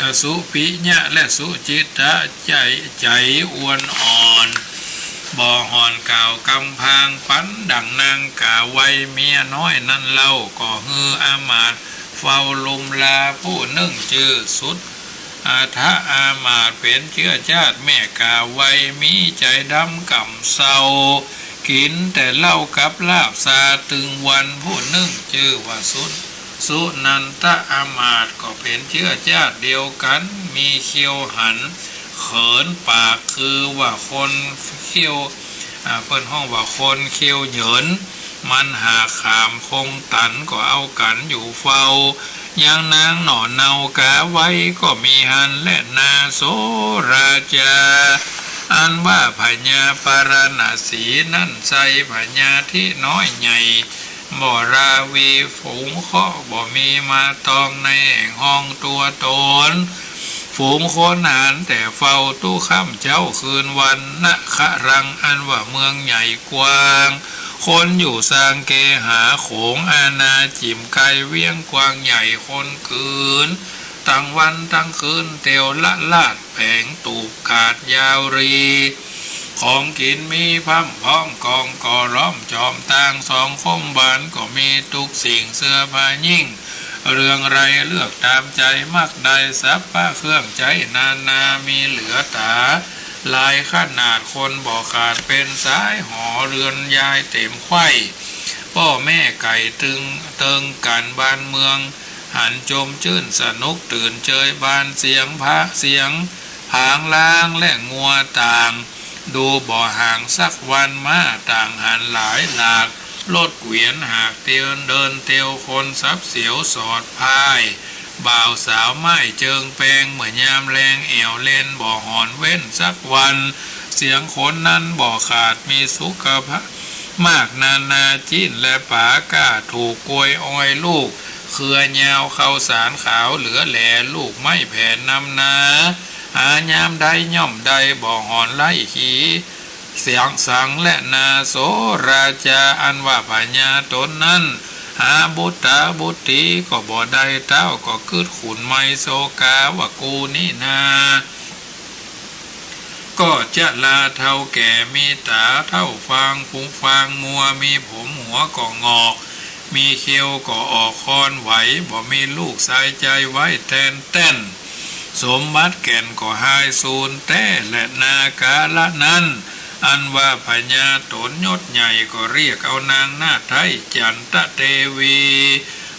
อ่า สุปิยะและสุจิตตะ ใจ๋ ใจ๋อวนอ่อน บ่ห่อนกล่าวกำพาง ปั๋นดั่งนางก๋าไวเมียน้อยนั้นเล่า ก็หื้ออามาตย์เฝ้าลุมลา ผู้นึ่งจื้อสุทธะอามาตย์ เป๋นเจื้อจ้าดแม่ก๋าไว มีใจ๋ดำก่ำเซา กิ๋นแต่เหล้ากับลาบซาตึงวัน ผู้นึ่งจื้อว่าสุทธ สุนันทะอามาตย์ ก็เป๋นเจื้อจ้าดเดียวกั๋น มีเขี้ยวหัน เขินปาก คือว่าคนเขี้ยว อ่า เปิ้นฮ้องว่าคนเขี้ยวเหยิน มันหากขามคงตัน ก็เอากั๋นอยู่เฝ้า ยังนางหน่อเนาก๋าไวก็มีหั้นแลนา โสราจา อันว่าพญาปาราณสีนั้น ใจ้พญาตี้น้อยใหญ่ บ่ราวี ฝูงเคราะห์บ่มีมาตอง ในแห่งห้องตั๋วต๋น ฝูงคนหาญแต่เฝ้า ตุ๊ค่ำเจ๊าคืนวัน นครัง อันว่าเมืองใหญ่กว้าง คนอยู่ซางเกหาโขง อาณาจิ่มไกลเวียงกว้างใหญ่ คนกืนตังวันตังคืน เตียวละลาดแผง ตูบกาดยาวรี ของกิ๋นมีพร่ำพร้อม ก๋องก่อล้อมจอมตาง สองคมบาลก็มีตุ๊กสิ่ง เสื้อผ้ายิ่งเรืองไร้ เลือกต๋ามใจ๋มักได้ สัพพะเครื่องใจ๊นานา มีเหลือต๋าหลายขนาด คนบ่ขาดเป๋นสาย หอเฮือนยายเต๋มไขว้ ป้อแม่ไก่ตึง เติงกั๋น บ้านเมืองหันจมจื้นสนุก ตื่นเจยบาน เสียงพระเสียงผางล้างและงัวต่าง ดูบ่ห่างสักวัน ม้าต่างหันหลายหลาก รถเกวียนหากเตียว เดินเตียว คนสับเสียวสอดพาย บ่าวสาวม่ายเจิงแปง เมื่อยามแลงแอ่วเล่น บ่ห่อนเว้นสักวัน เสียงคนนั้นบ่ขาด มีสุขภาพมากนานา จี๊นและป๋าก้า ถูกกล้วยอ้อยลูก เครือยาว ข้าวสารขาวเหลือแล ลูกไม้แผ่นนำนา หายามใดย่อมได้ บ่ห่อนไล่ขีเสียงสังแลนา โสราจา อันว่าพญาต๋นนั้น หาบุตราบุตรีก็บ่ได้ เต้าก็กึ๊ดขุ่นไมโศกา ว่ากูนี้นา ก็จะลาเฒ่าแก่ มีต๋าเท่าฟาง ผุฟางมัว มีผมหัวก็หงอก มีเขี้ยวก็ออก คอนไหว บ่มีลูกสายใจ๋ไว้แทนแต้น สมบัติแก่นก็หายสูญแต๊แลนา กาละนั้น อันว่าพญาต๋นยศใหญ่ ก็เรียกเอานางนาฏไท้ จันตะเตวี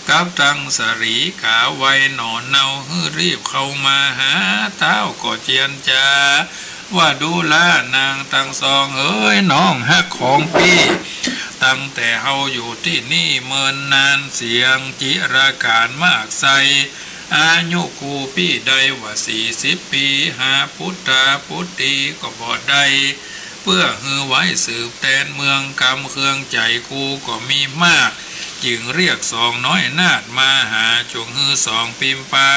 กับตังสะหลีก๋าไวหน่อเนา หื้อรีบเข้ามาหา เต้าก็เจียรจา ว่าดูลานางตังสอง เอยน้องฮักของปี้ ตั้งแต่เฮาอยู่ตี้นี่เมินนาน เสี้ยงจิรการมากไส้ อายุกูปี้ได้ว่าสี่สิบปี๋ หาปุตตาปุตตีก็บ่ได้ เปื้อหื้อไว้สืบแตนเมือง กำเครื่องใจ๋กูก็มีมาก จึงเรียกสองน้อยนาฏมาหา จงหื้อสองปิมปา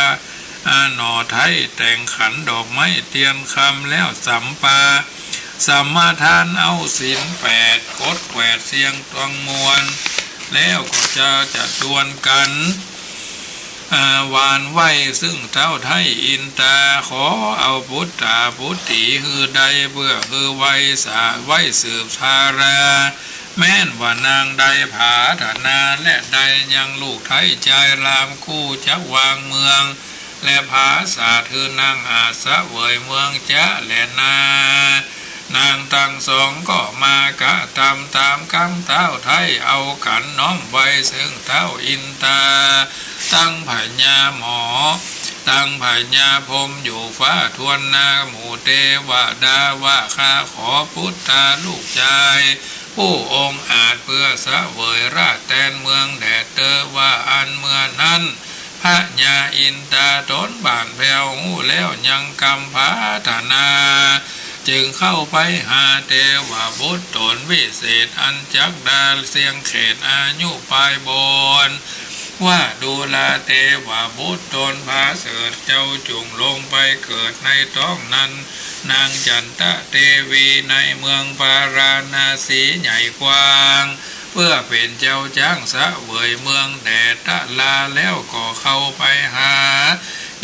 อาหน่อไท้แต่งขันดอกไม้เตียนคำ แล้วสำปา สมาทานเอาศีลแปด กดแกวดเสี้ยงตังมวล แล้วก็จะ จะชวนกั๋น อ่า หวานไหว้ซึ่งเต้าไท้อินตา ขอเอาปุตตาปุตตีหื้อได้ เปื้อหื้อไว้สา ไว้สืบทารา แม้นว่านางได้ผาถนา และได้ยังลูกไท้จายราม กู้จักวางเมือง และผาสาทหื้อนางอาจเสวยเมืองจะแลนา นางตังสองก็มากระตำต๋ามกำเต้าไท้ เอากั๋นน้อมไหว้ซึ่งเต้าอินตา ตังพญาหมอ ตังพญาพรหมอยู่ฟ้าทวนหน้า หมู่เตวดาว่า ข้าขอปุตตาลูกจาย ผู้องอาจเปื้อเสวยราชแตนเมืองแด่เตอ ว่าอั้น เมื่อนั้น พญาอินตาต๋นบ่านแผ้วฮู้แล้วยังกำผาถนา จึงเข้าไปหาเตวบุตรต๋นวิเศษ อันจักดาเสี้ยงเขตอายุปายบน ว่า ดูราเตวบุตรต๋นผาเสริฐ เจ้าจุ่งลงไปเกิดในต๊องนัน นางจันตะเตวีในเมืองปาราณสีใหญ่กว้าง เปื้อเป๋นเจ้าจ๊างเสวยเมืองแด่ตะลา แล้วก็เข้าไปหา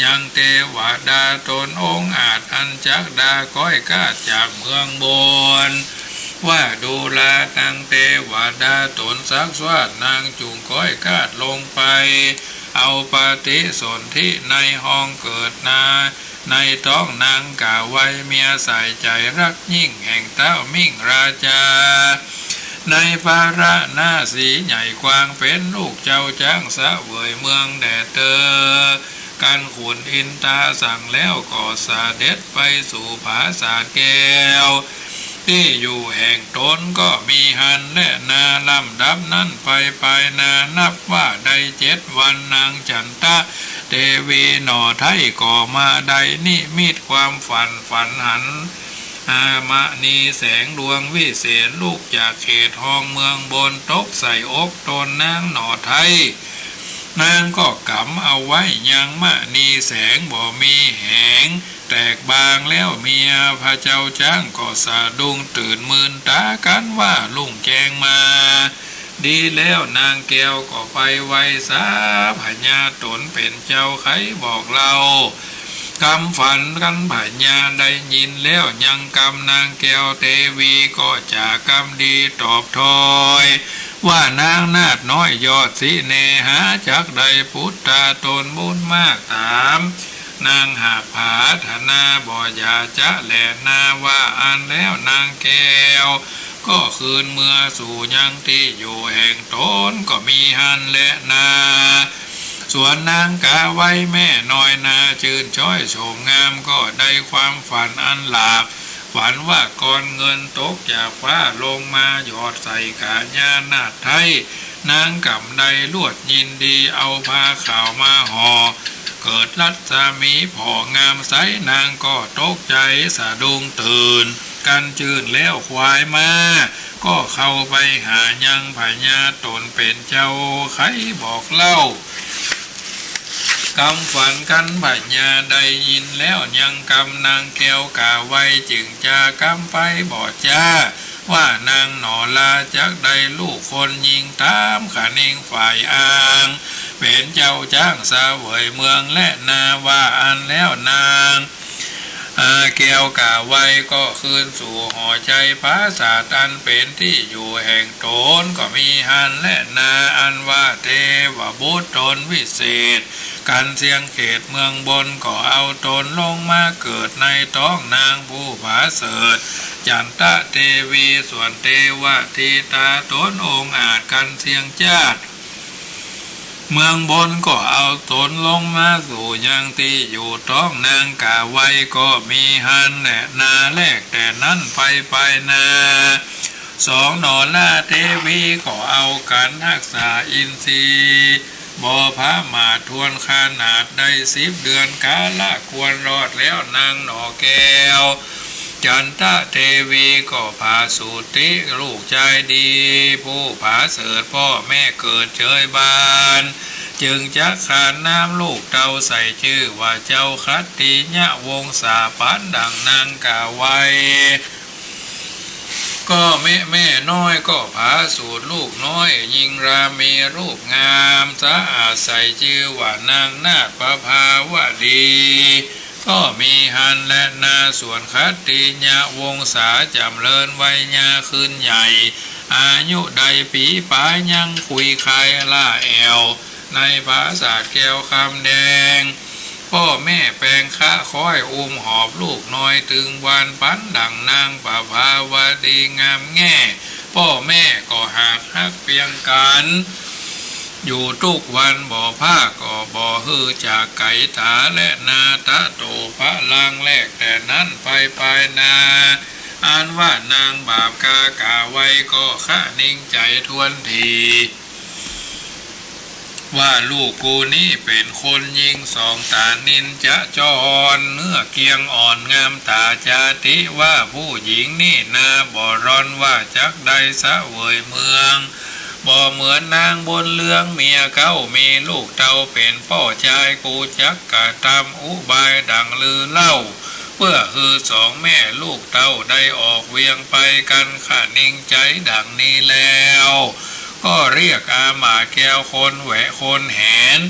ยังเตวดาต๋นองอาจ อันจักดาก้อยกาดจากเมืองบน ว่า ดูรานางเตวดาต๋นสักสวาด นางจุ่งก้อยกาดลงไป เอาปฏิสนธิในห้องเกิดนา ในต๊องนางกาไว เมียสายใจ๋ฮักยิ่งแห่งต๊าวมิ่งราชา ในปาราณสีใหญ่กว้าง เป๋นลูกเจ้าจ๊างเสวยเมืองแด่เตอ กันขุนอินตาสั่งแล้วก็เสด็จไปสู่ปราสาทแก้ว ตี้อยู่แห่งต๋นก็มีหั้นแลนา ลำดับนั้นไปปายนา นับว่าได้เจ็ดวัน นางจันตะเตวีหน่อไท้ก็มาได้นิมิตความฝัน ฝันหัน อา มณีแสงดวงวิเศษ ลุกจากเขตห้องเมืองบน ตกใส่อกต๋นนางหน่อไท้ นางก็ก๋ำเอาไว้ยังมณีแสงบ่มีแหง แตกบางแล้ว เมียพระเจ้าจ๊างก็สะดุ้งตื่น มื่นต๋ากั๋นว่า ลุ่งแจ้งมา ดีแล้ว นางแก้วก็ไปไหว้สาพญาต๋นเป๋นเจ้า ใค่บอกเล่ากำฝัน กันพญาได้ยินแล้วยังกำ นางแก้วเตวีก็จ๋ากำดีตอบถอย ว่านางนาฏน้อยยอดสิเนหา จักได้ปุตตาต๋นบุญมากต๋าม นางหากผาถนาบ่อย่าจะแลนา ว่าอั้นแล้วนางแก้ว ก็คืนเมือสู่ยังตี้อยู่แห่งต๋นก็มีหั้นแลนา ส่วนนางกาไวแม่น้อยนาจื้นช้อยโฉมงาม ก็ได้ความฝันอันหลาก ฝันว่าก้อนเงินตกจากฟ้าลงมาหยอดใส่กาญานาฏไท้ นางก๋ำได้ลวดยินดี เอาผ้าขาวมาห่อ เกิดรัศมีผ่องามใส นางก็ตกใจ๋สะดุ้งตื่น กันจื้นแล้วขวายม้า ก็เข้าไปหายังพญาต๋นเป๋นเจ้า ใค่บอกเล่ากำฝัน กันพญาได้ยินแล้วยังกำ นางแก้วกาไวจึงจ๋ากำไปบ่จ้า ว่านางหน่อลาจักได้ลูกคนญิงต๋ามคะเนงฝ่ายอ่าง เป๋นเจ้าจ๊างเสวยเมืองแลนา ว่าอั้นแล้วนาง อา แก้วกาไวก็คืนสู่หอใจ๋ปราสาทอันเป๋นตี้อยู่แห่งต๋นก็มีหั้นแลนา อันว่าเตวบุตรต๋นวิเศษ กันเสี้ยงเขตเมืองบนก็เอาต๋นลงมาเกิดในต๊องนางผู้ผาเสริฐ จันตะเตวี ส่วนเตวะธิดาต๋นองอาจกันเสี้ยงจ๊าด เมืองบนก็เอาต๋นลงมาสู่ยังตี้อยู่ต๊องนางกาไวก็มีหั้นแลนา แลกแต่นั้นไปปายนา สองหน่อลาเตวีก็เอากั๋นฮักษาอินทรีย์บ่ผะมาททวนขนาดได้สิบเดือน กาละควรรอดแล้ว นางหน่อแก้ว จันตะเตวีก็ผาสุติลูกจายดี ผู้ผาเสริฐ ป้อแม่เกิดเจยบาน จึงจักขานนามลูกเต้าใส่จื้อว่าเจ้าขัตติยะวงศา ปั๋นดั่งนางกาไว ก็แม่แม่น้อยก็ผาสูติลูกน้อย ญิงรามีรูปงามสะอาด ใส่จื้อว่านางนาฏประภาวดี ก็มีหั้นแลนา ส่วนขัตติยะวงศาจ๋ำเริญวัยยาขึ้นใหญ่ อายุได้ปี๋ป๋ายยังคุยคายล่าแอ่ว ในปราสาทแก้วคำแดง ป้อแม่แปงคะค้อยอุ้มหอบลูกน้อยตึงวาน ปั๋นดั่งนางประภาวดีงามแง่ ป้อแม่ก็หากฮักเปียงกั๋น อยู่กู้วันบ่พลาดก็บ่หื้อจากไก๋ต๋าแลนา ตะโตพะลังแลกแต่นั้นไปไปนา อันว่านางบาปกาก๋าไว้ก็คะนิงใจ๋ถ้วนที ว่าลูกกูนี้เป๋นคนญิงสองต๋านินจะจอน เนื้อเกียงอ่อนงามต๋าจาติ ว่าผู้ญิงนี้นาบ่ร่อนว่าจักได้เสวยเมือง บ่เหมือนนางบุญเรืองเมียเก๊า มีลูกเต้าเป๋นป้อจาย กูจักกระตำอุบายดังลือเล่า เปื้อหื้อสองแม่ลูกเต้าได้ออกเวียงไปกั๋น คะนิงใจ๋ดังนี้แล้ว ก็เรียกอามาตย์แก้วคนแหวะคนแหน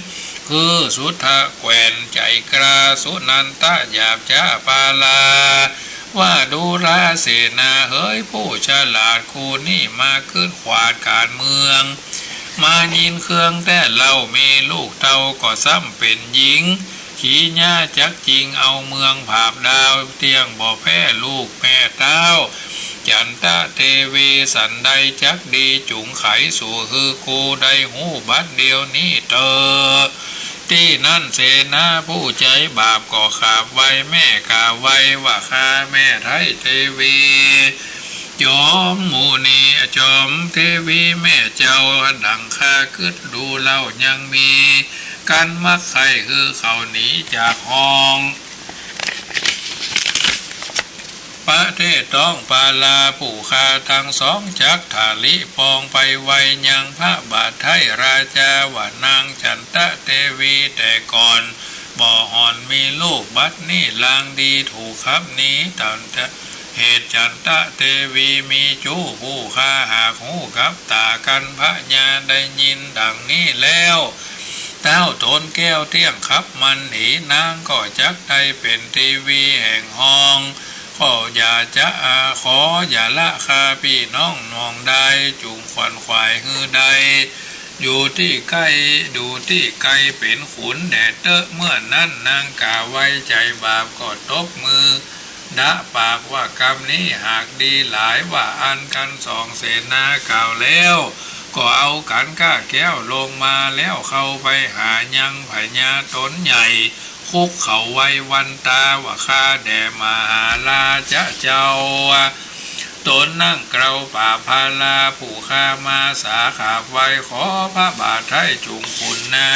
คือสุทธะแกว่น ใจ๋กล้า สุนันทะหยาบจ๊าปาลา ว่าดูราเสนาเหย ผู้ฉลาดคู่นี้มาคิดขวาดก๋านเมือง มายินเคืองแต๊เล่า มีลูกเต้าก็ซ้ำเป๋นญิง ขีญาจักจิ่งเอาเมืองผาบดาว เตี้ยงบ่แพ้ลูกแม่เต้า จันตะเตวี สันใดจักดีจุ่งไขสู่หื้อกูได้ฮู้บัดเดี่ยวนี้เตอ ตี้นั้นเสนาผู้ใจ๋บาปก็ขาบไหว้แม่ก๋าไว้ว่า ข้าแม่ไท้เตวี จอมมุนี จอมเตวีแม่เจ้า ดังข้าคิดดูเล่ายังมี กั๋นมักใค่หื้อเขาหนีจากห้อง ประเทศต้องปาลา ผู้ข้าตังสองจักถาลิปองไปไวยังพระบาทไท้ราจา ว่านางจันตะเตวีแต่ก่อนบ่ห่อนมีลูก บัดนี้ลางดีถูกขับหนี ตันตะ เหตุจันตะเตวีมีจู้ ผู้ข้าหากฮู้กับต๋ากั๋น พญาได้ยินดังนี้แล้ว เต้าต๋นแก้วเตี้ยงขับมันหนี นางก็จักได้เป๋นเตวีแห่งห้อง ก็อย่าจะอา ขออย่าละข้าปี้น้องหน่วงได้ จุ่งขวัญขวายหื้อได้ อยู่ตี้ใก้ อยู่ตี้ไกลเป๋นขุนแด่เต๊อะ เมื่อนั้นนางก๋าไว้ใจ๋บาปก็ตบมือ ดะปากว่ากำนี้หากดีหลาย ว่าอั้นกั๋นสองเสนากล่าวแล้ว ก็เอากั๋นก้าแก้วลงมาแล้ว เข้าไปหายังพญาต๋นใหญ่ คุกเข่าไหว้วันตาว่า ข้าแด่มหาราชเจ้า ต๋นนั่งเกลาป่าพารา ผู้ข้ามาสาขาบไหว้ ขอพระบาทไท้จุ่งคุณนา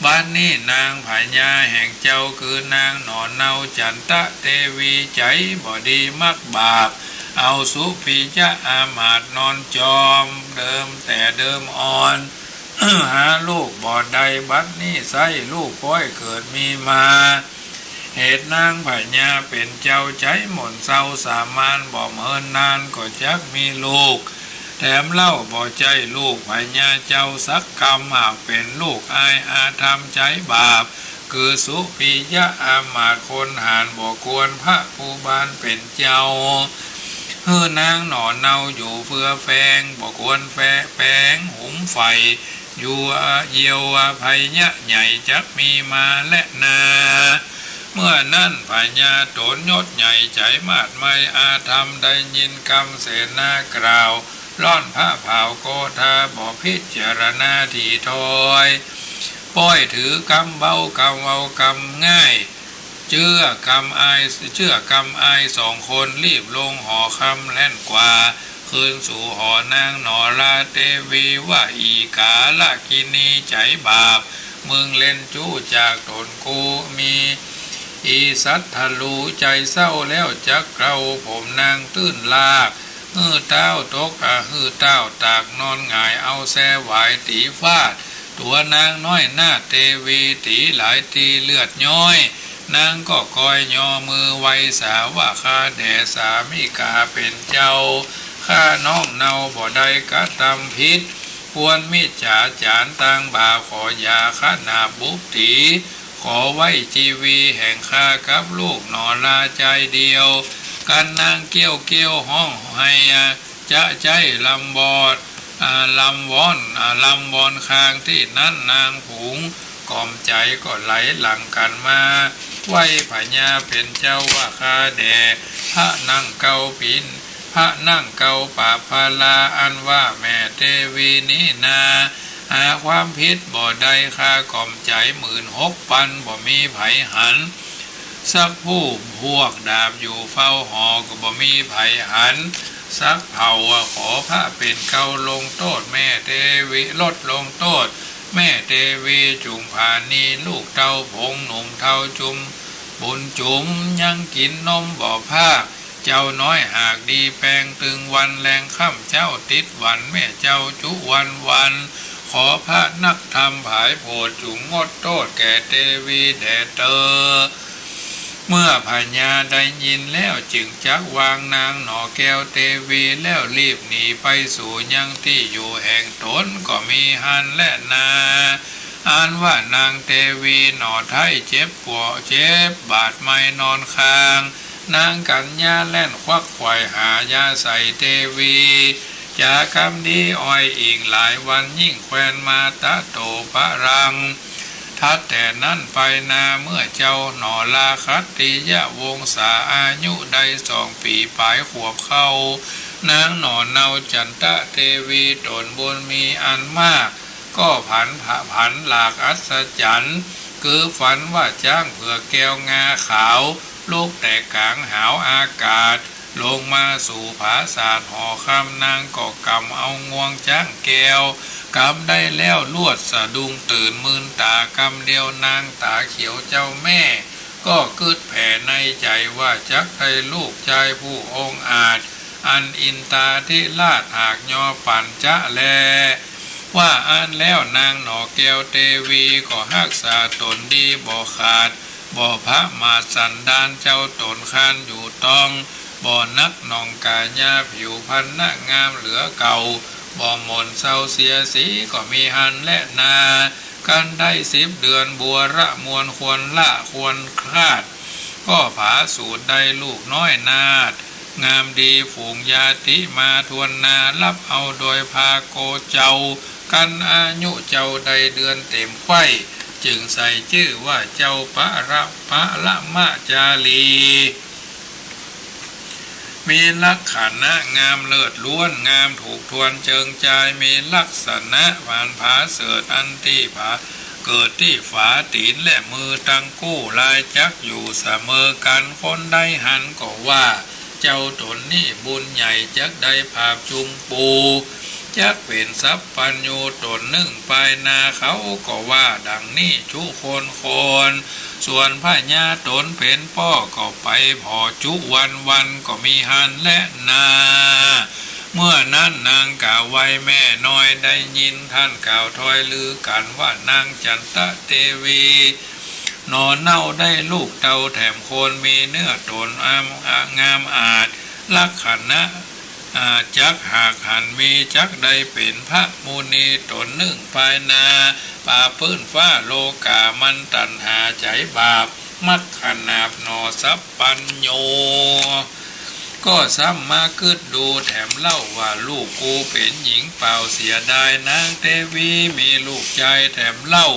บัดนี้นางพญาแห่งเจ้า คือนางหน่อเนาจันตะเตวี ใจ๋บ่ดีมักบาป เอาสุปิยะอามาตย์นอนจอม เดิมแต่เดิมอ่อน หาลูกบ่ได้ บัดนี้ไส้ลูกป้อยเกิดมีมา เหตุนางพญาเป๋นเจ้า ใจ๋หม่นเศร้าสามาน บ่เมินนานก็จักมีลูก แถมเล่าบ่ใจ้ลูกพญาเจ้าสักกำ หากเป๋นลูกอ้ายอาธรรมใจ๋บาป คือสุปิยะอามาตย์คนหาญ บ่ควรพระผู้บานเป๋นเจ้า หื้อนางหน่อเนาอยู่เปื้อแฟง บ่ควรแฟ แปงหุมไฟ อยู่เยียวภัยยะใหญ่จักมีมาแลนา เมื่อนั้นพญาต๋นยศใหญ่ใจ๋มาดไมอาธรรม ได้ยินกำเสนากล่าว ร่อนพระผาวโกธา บ่พิจารณาถี่ถ้อย ป้อยถือกำเบากำเบากำง่าย เจื้อกำอาย เจื้อกำอายสองคน รีบลงหอคำแล่นกว่า คืนสู่หอนางหน่อราเตวี ว่าอีกาลกินีใจ๋บาป มึงเล่นจู้จากต๋นกูมี อีสัตว์ทะลูใจ๋เศร้าแล้ว จักเกลาผมนางตื้นลาก หื้อเต้าตก อ่า หื้อเต้าตากนอนหงาย เอาแส้หวายตี๋ฟาด ตั๋วนางน้อยนาฏเตวี ตี๋หลายตี้เลือดย้อย นางก็กอยยอมือไหว้สาว่า ข้าแด่สามิกาเป๋นเจ้า ข้าน้อมเนาบ่ได้กระตำผิด ควรมิจฉาจ๋ารตางบาป ขออย่าขนาบบุบตี๋ ขอไว้จีวีแห่งข้ากับลูกหน่อราจายเดียว กันนางเกี้ยวเกี้ยวฮ้องไห้ จะใจ๊ลำบอด อ่า ลำวอน อ่า ลำวอนคาง ตี้นั้นนางฝูงก๋อมใจ๋ก็ไหลหลั่งกั๋นมา ไหว้พญาเป๋นเจ้าว่า ข้าแด่พระนั่งเกาปิน พระนั่งเกาปาบพารา อันว่าแม่เตวีนี้นา หาความผิดบ่ได้ ข้าก้มใจ๋หมื่นหกปัน บ่มีใผหันสักผู้ พวกดาบอยู่เฝ้าหอก็บ่มีใผหันสักเผ่า ขอพระเป๋นเกล้าลงโต้ษแม่เตวี ลดลงโต้ษแม่เตวี จุ่งผาณีลูกเต้าผงหนุ่มเทาจุม บุญจุ๋มยังกิ๋นนมบ่พราก เจ้าน้อยหากดีแปงตึงวันแลงค่ำเจ๊าติดหวัน แม่เจ้าจุวันวัน ขอพระนักธรรมผายโผด จุ่งงดโต้ษแก่เตวีแด่เตอ เมื่อพญาได้ยินแล้วจึ่งจักวางนางหน่อแก้วเตวี แล้วรีบหนีไปสู่ยังตี้อยู่แห่งตนก็มีหั้นแลนา อันว่านางเตวีหน่อไท้เจ็บปวดเจ็บบาดไม้นอนคาง นางกัญญาแล่นควักไขว่หายาใส่เตวี จ๋ากำดีอ้อยอิงหลายวันยิ่งแควนมาตะโตปะรัง ถัดแต่นั้นไปนาเมื่อเจ้าหน่อลาคัตติยวงศาอายุได้สองปี๋ป๋ายขวบเข้า นางหน่อเนาจันตะเตวีต๋นบุญมีอันมาก ก็ผันผะ ผันหลากอัศจรรย์ คือฝันว่าจ๊างเผือกแก้วงาขาว ลุกแต่ก๋างหาวอากาศ ลงมาสู่ผาสาทหอคำ นางก็กำเอางวงจ๊างแก้ว กำได้แล้วลวดสะดุ้งตื่นมืนต๋า กำเดียวนางต๋าเขียวเจ้าแม่ ก็กึ๊ดแผ่ในใจ๋ว่าจักได้ลูกจายผู้องอาจ อันอินตาธิราชหากยอปัญจะแล ว่าอั้นแล้วนางหน่อแก้วเตวีก็ฮักษาต๋นดีบ่ขาด บ่ผะมาทสันดานเจ้าต๋นคานอยู่ต้อง บ่หนักหน่องก๋ายาผิวพรรณงามเหลือเก่า บ่หม่นเซาเสียสีก็มีหั้นแลนา ครั้นได้สิบเดือนบัวระมวลควรละควรคลาด ก็ผาสูติได้ลูกน้อยนาฏ งามดีฝูงญาติมาทวนนา ฮับเอาโดยพาโกเจ้า ครั้นอายุเจ้าได้เดือนเต๋มไขว้ จึ่งใส่จื้อว่าเจ้าปะระ ปะระมะจารี มีลักขณะงามเลิศล้วน งามถูกทวนเจิงจาย มีลักษณะหวานผาเสริฐ อันตี้ผาเกิดตี้ฝาตี๋นและมือตังกู้ ลายจักอยู่เสมอกั๋น คนใดหันก็ว่า เจ้าต๋นนี้บุญใหญ่จักได้ผาบจุมปู จักเป๋นสัพพัญญูต๋นนึ่งปายนา เขาก็ว่าดังนี้ทุกคนคน ส่วนพญาต๋นเป๋นป้อก็ไปผ่อจุวันวันก็มีหั้นแลนา เมื่อนั้นนางกาไวแม่น้อยได้ยินต้านกล่าวถ้อยลือกั๋นว่านางจันตะเตวี หน่อเน่าได้ลูกเต้าแถมคน มีเนื้อต๋นอาม งามอาจ ลักขณะ อ่า จักหากหันมี จักได้เป๋นพระมุนีต๋นนึ่งปายนา ปาปื้นฟ้าโลก๋า มันตัณหาใจ๋บาป มักขนาบหน่อสัพพัญญู ก็ซ้ำมากึ๊ดดูแถมเล่าว่า ลูกกูเป๋นหญิงเปล่าเสียดาย นางเตวีมีลูกจายแถมเล่า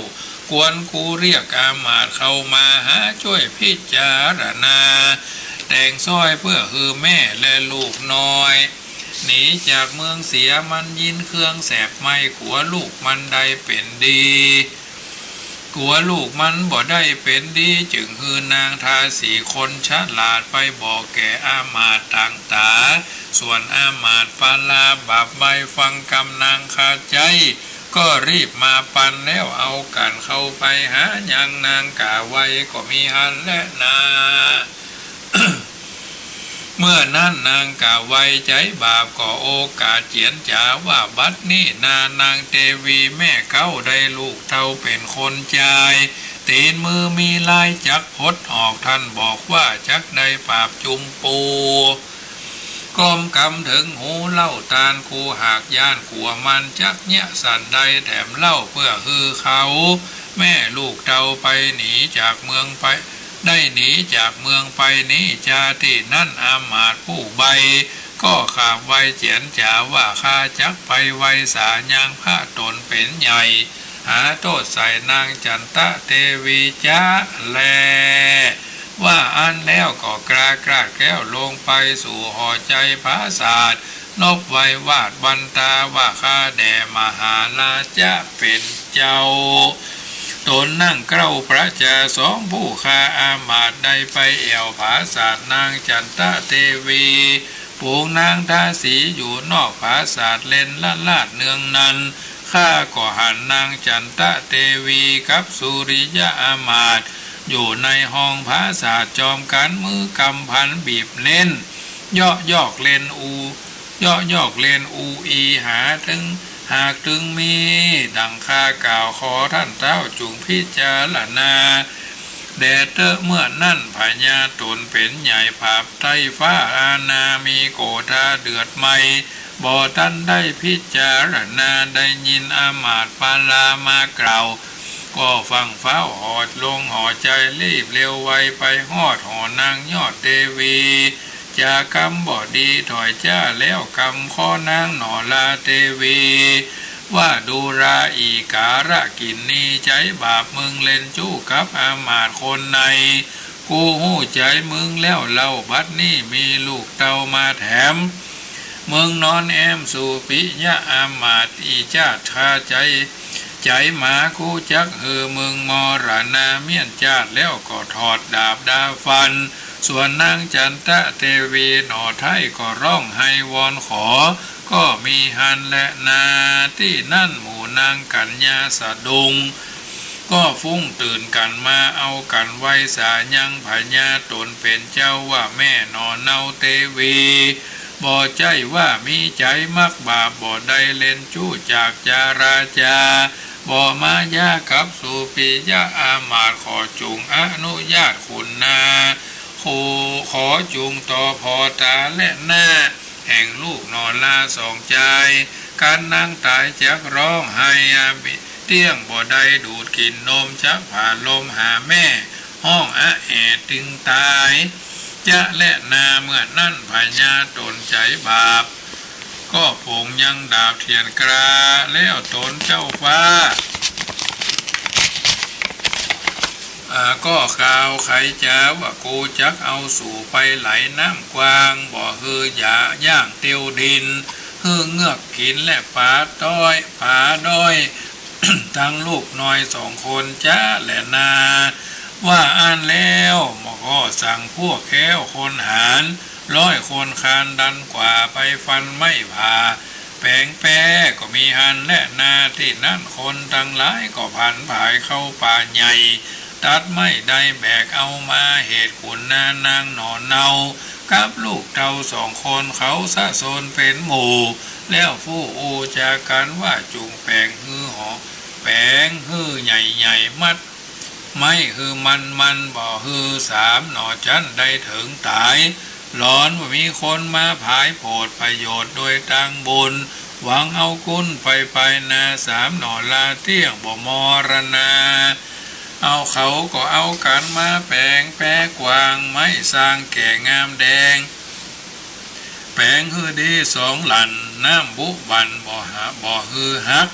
ควรกูเรียกอามาตย์เข้ามาหาจ้วยพิจารณา แต่งสร้อยเปื้อหื้อแม่และลูกน้อย หนีจากเมืองเสีย มันยินเครื่องแสบไหม้ กั๋วลูกมันได้เป๋นดี กั๋วลูกมันบ่ได้เป๋นดี จึงหื้อนางทาสีคนฉลาดไปบอกแก่อามาตย์ต่างต๋า ส่วนอามาตย์ปาลาบาปใบ้ฟังกำนางคาใจ๊ ก็รีบมาปันแล้วเอากั๋นเข้าไปหายังนางกาไวก็มีหั้นแลนา เมื่อนั้นนางกาไวใจ๋บาปก็โอกาสเจียรจ๋าว่า บัดนี้นา นางเตวีแม่เก๊าได้ลูกเต้าเป๋นคนจาย ตี๋นมือมีลายจักพดออก ต้านบอกว่าจักได้ผาบจุมปู ก้มกำเถิงหูเล่า ต้านกูหากย้านกั๋วมัน จักเยียะสันใดแถมเล่าเปื้อหื้อเขา แม่ลูกเต้าไปหนีจากเมืองไป ได้หนีจากเมืองไปนี้จา ตี้นั้นอามาตย์ผู้ใบ้ ก็ขาบไวเจียรจ๋าว่า ข้าจักไปไวสายังพระต๋นเป๋นใหญ่ หาโต้ษใส่นางจันตะเตวีจาแล ว่าอั้นแล้วก็กล้าคลาดแคล้วลงไปสู่หอใจ๋ผาสาท นบไหว้วาทวันตาว่า ข้าแด่มหาราชะเป๋นเจ้า ตนนั่งเกล้าประชาสองผู้ข้า อามาตย์ได้ไปแอ่วผาสาทนางจันตะเตวี ฝูงนางทาสีอยู่นอกผาสาทเล่นละลาดเนืองนั้น ข้าก็หันนางจันตะเตวีกับสุริยะอามาตย์ อยู่ในห้องผาสาทจอมกั๋น มือกำพันบีบเน้น เยาะยอกเล่นอู เยาะยอกเล่นอูอี หาตึง หากตึงมีดังข้ากล่าว ขอท่านเต๊าจุ่งพิจารณาแด่เต๊อะ เมื่อนั้นพญาต๋นเป๋นใหญ่ผาบใต้ฟ้า อาณามีโกธาเดือดไหม้ บ่ตันได้พิจารณา ได้ยินอามาตย์ปารามากล่าว ก็ฟั่งฟ้าวหอดลงหอใจ๋ รีบเร็วไวไปฮอดหอนางยอดเตวี จากำบ่ดีถอยจ๊าแล้วกำคอนางหนอลาเตวี ว่า ดูราอีกาละกินนี ใจ๊บาปมึงเล่นจู้กับอามาตย์คนใน กูฮู้ใจ๋มึงแล้วเล่า บัดนี้มีลูกเต้ามาแถม มึงนอนแอมสู่ปิยะอามาตย์ อีจ้าดคาใจ๋ ใจ๋หมา กูจักหื้อมึงมรณาเมี้ยนจ้าด แล้วก็ถอดดาบดาฟัน ส่วนนางจันตะเตวีหนอไท้ก็ร้องไห้วอนขอ ก็มีหั้นแลนา ตี้นั้นหมู่นางกัญญาสะดุ้ง ก็ฟุ้งตื่นกั๋นมา เอากั๋นไหว้สายังพญาต๋นเป๋นเจ้าว่า แม่หนอเนาเตวี บ่ใจ้ว่ามีใจ๋มักบาป บ่ได้เล่นจู้จากจาราจา บ่มายากับสุปิยะอามาตย์ ขอจุ่งอนุญาตคุณนา ขอ ขอจุ่งต่อผ่อต๋าและหน้า แห่งลูกหนอลาสองจาย กั๋นนางต๋ายจักร้องไห้อาบิเตี้ยง บ่ได้ดูดกิ๋นนม จักผ่าลมหาแม่ ฮ้องอะแอะตึงต๋าย จะและนา เมื่อนั้นพญาต๋นใจ๋บาป ก็ผงยังดาบเถียนกรา แล้วต๋นเจ้าฟ้า อ่า ก็กล่าวไขจ๋าว่า กูจักเอาสูไปไหลน้ำกว้าง บ่หื้อหยาย่างเตียวดิน หื้อเงือกกิ๋นและป๋าต้อย ป๋าด้อย ตังลูกน้อยสองคนจ๊ะแลนา ว่าอั้นแล้วมันก็สั่งพวกแค้วคนหาญ ร้อยคนคานดันกว่าไปฟันไม้ผ่าแป๋งแป๊ ก็มีหั้นแลนา ตี้นั้นคนตังหลายก็ผันผายเข้าป่าใหญ่ ตัดไม้ได้แบกเอามา เหตุขุนนานางหนอเนา กับลูกเต้าสองคนเขาสะสนเป๋นหมู่ แล้วฟู่อู้จ๋ากั๋นว่า จุ่งแป๋งหื้อหอ แป๋งหื้อใหญ่ๆ มัดไม้หื้อมันๆ บ่หื้อสามหนอจั้นได้เถิงต๋าย หลอนว่ามีคนมาผายโผดประโยชน์โดยตางบุญ หวังเอากุนไปไปนา สามหนอลาเตี้ยงบ่มรณา เอาเขาก็เอากั๋นมาแป๋งแป๊กว้าง ไม้สร้างแก่งามแดง แป๋งหื้อดีสองหลั่น น้ำบุบั่นบ่หา บ่หื้อหัก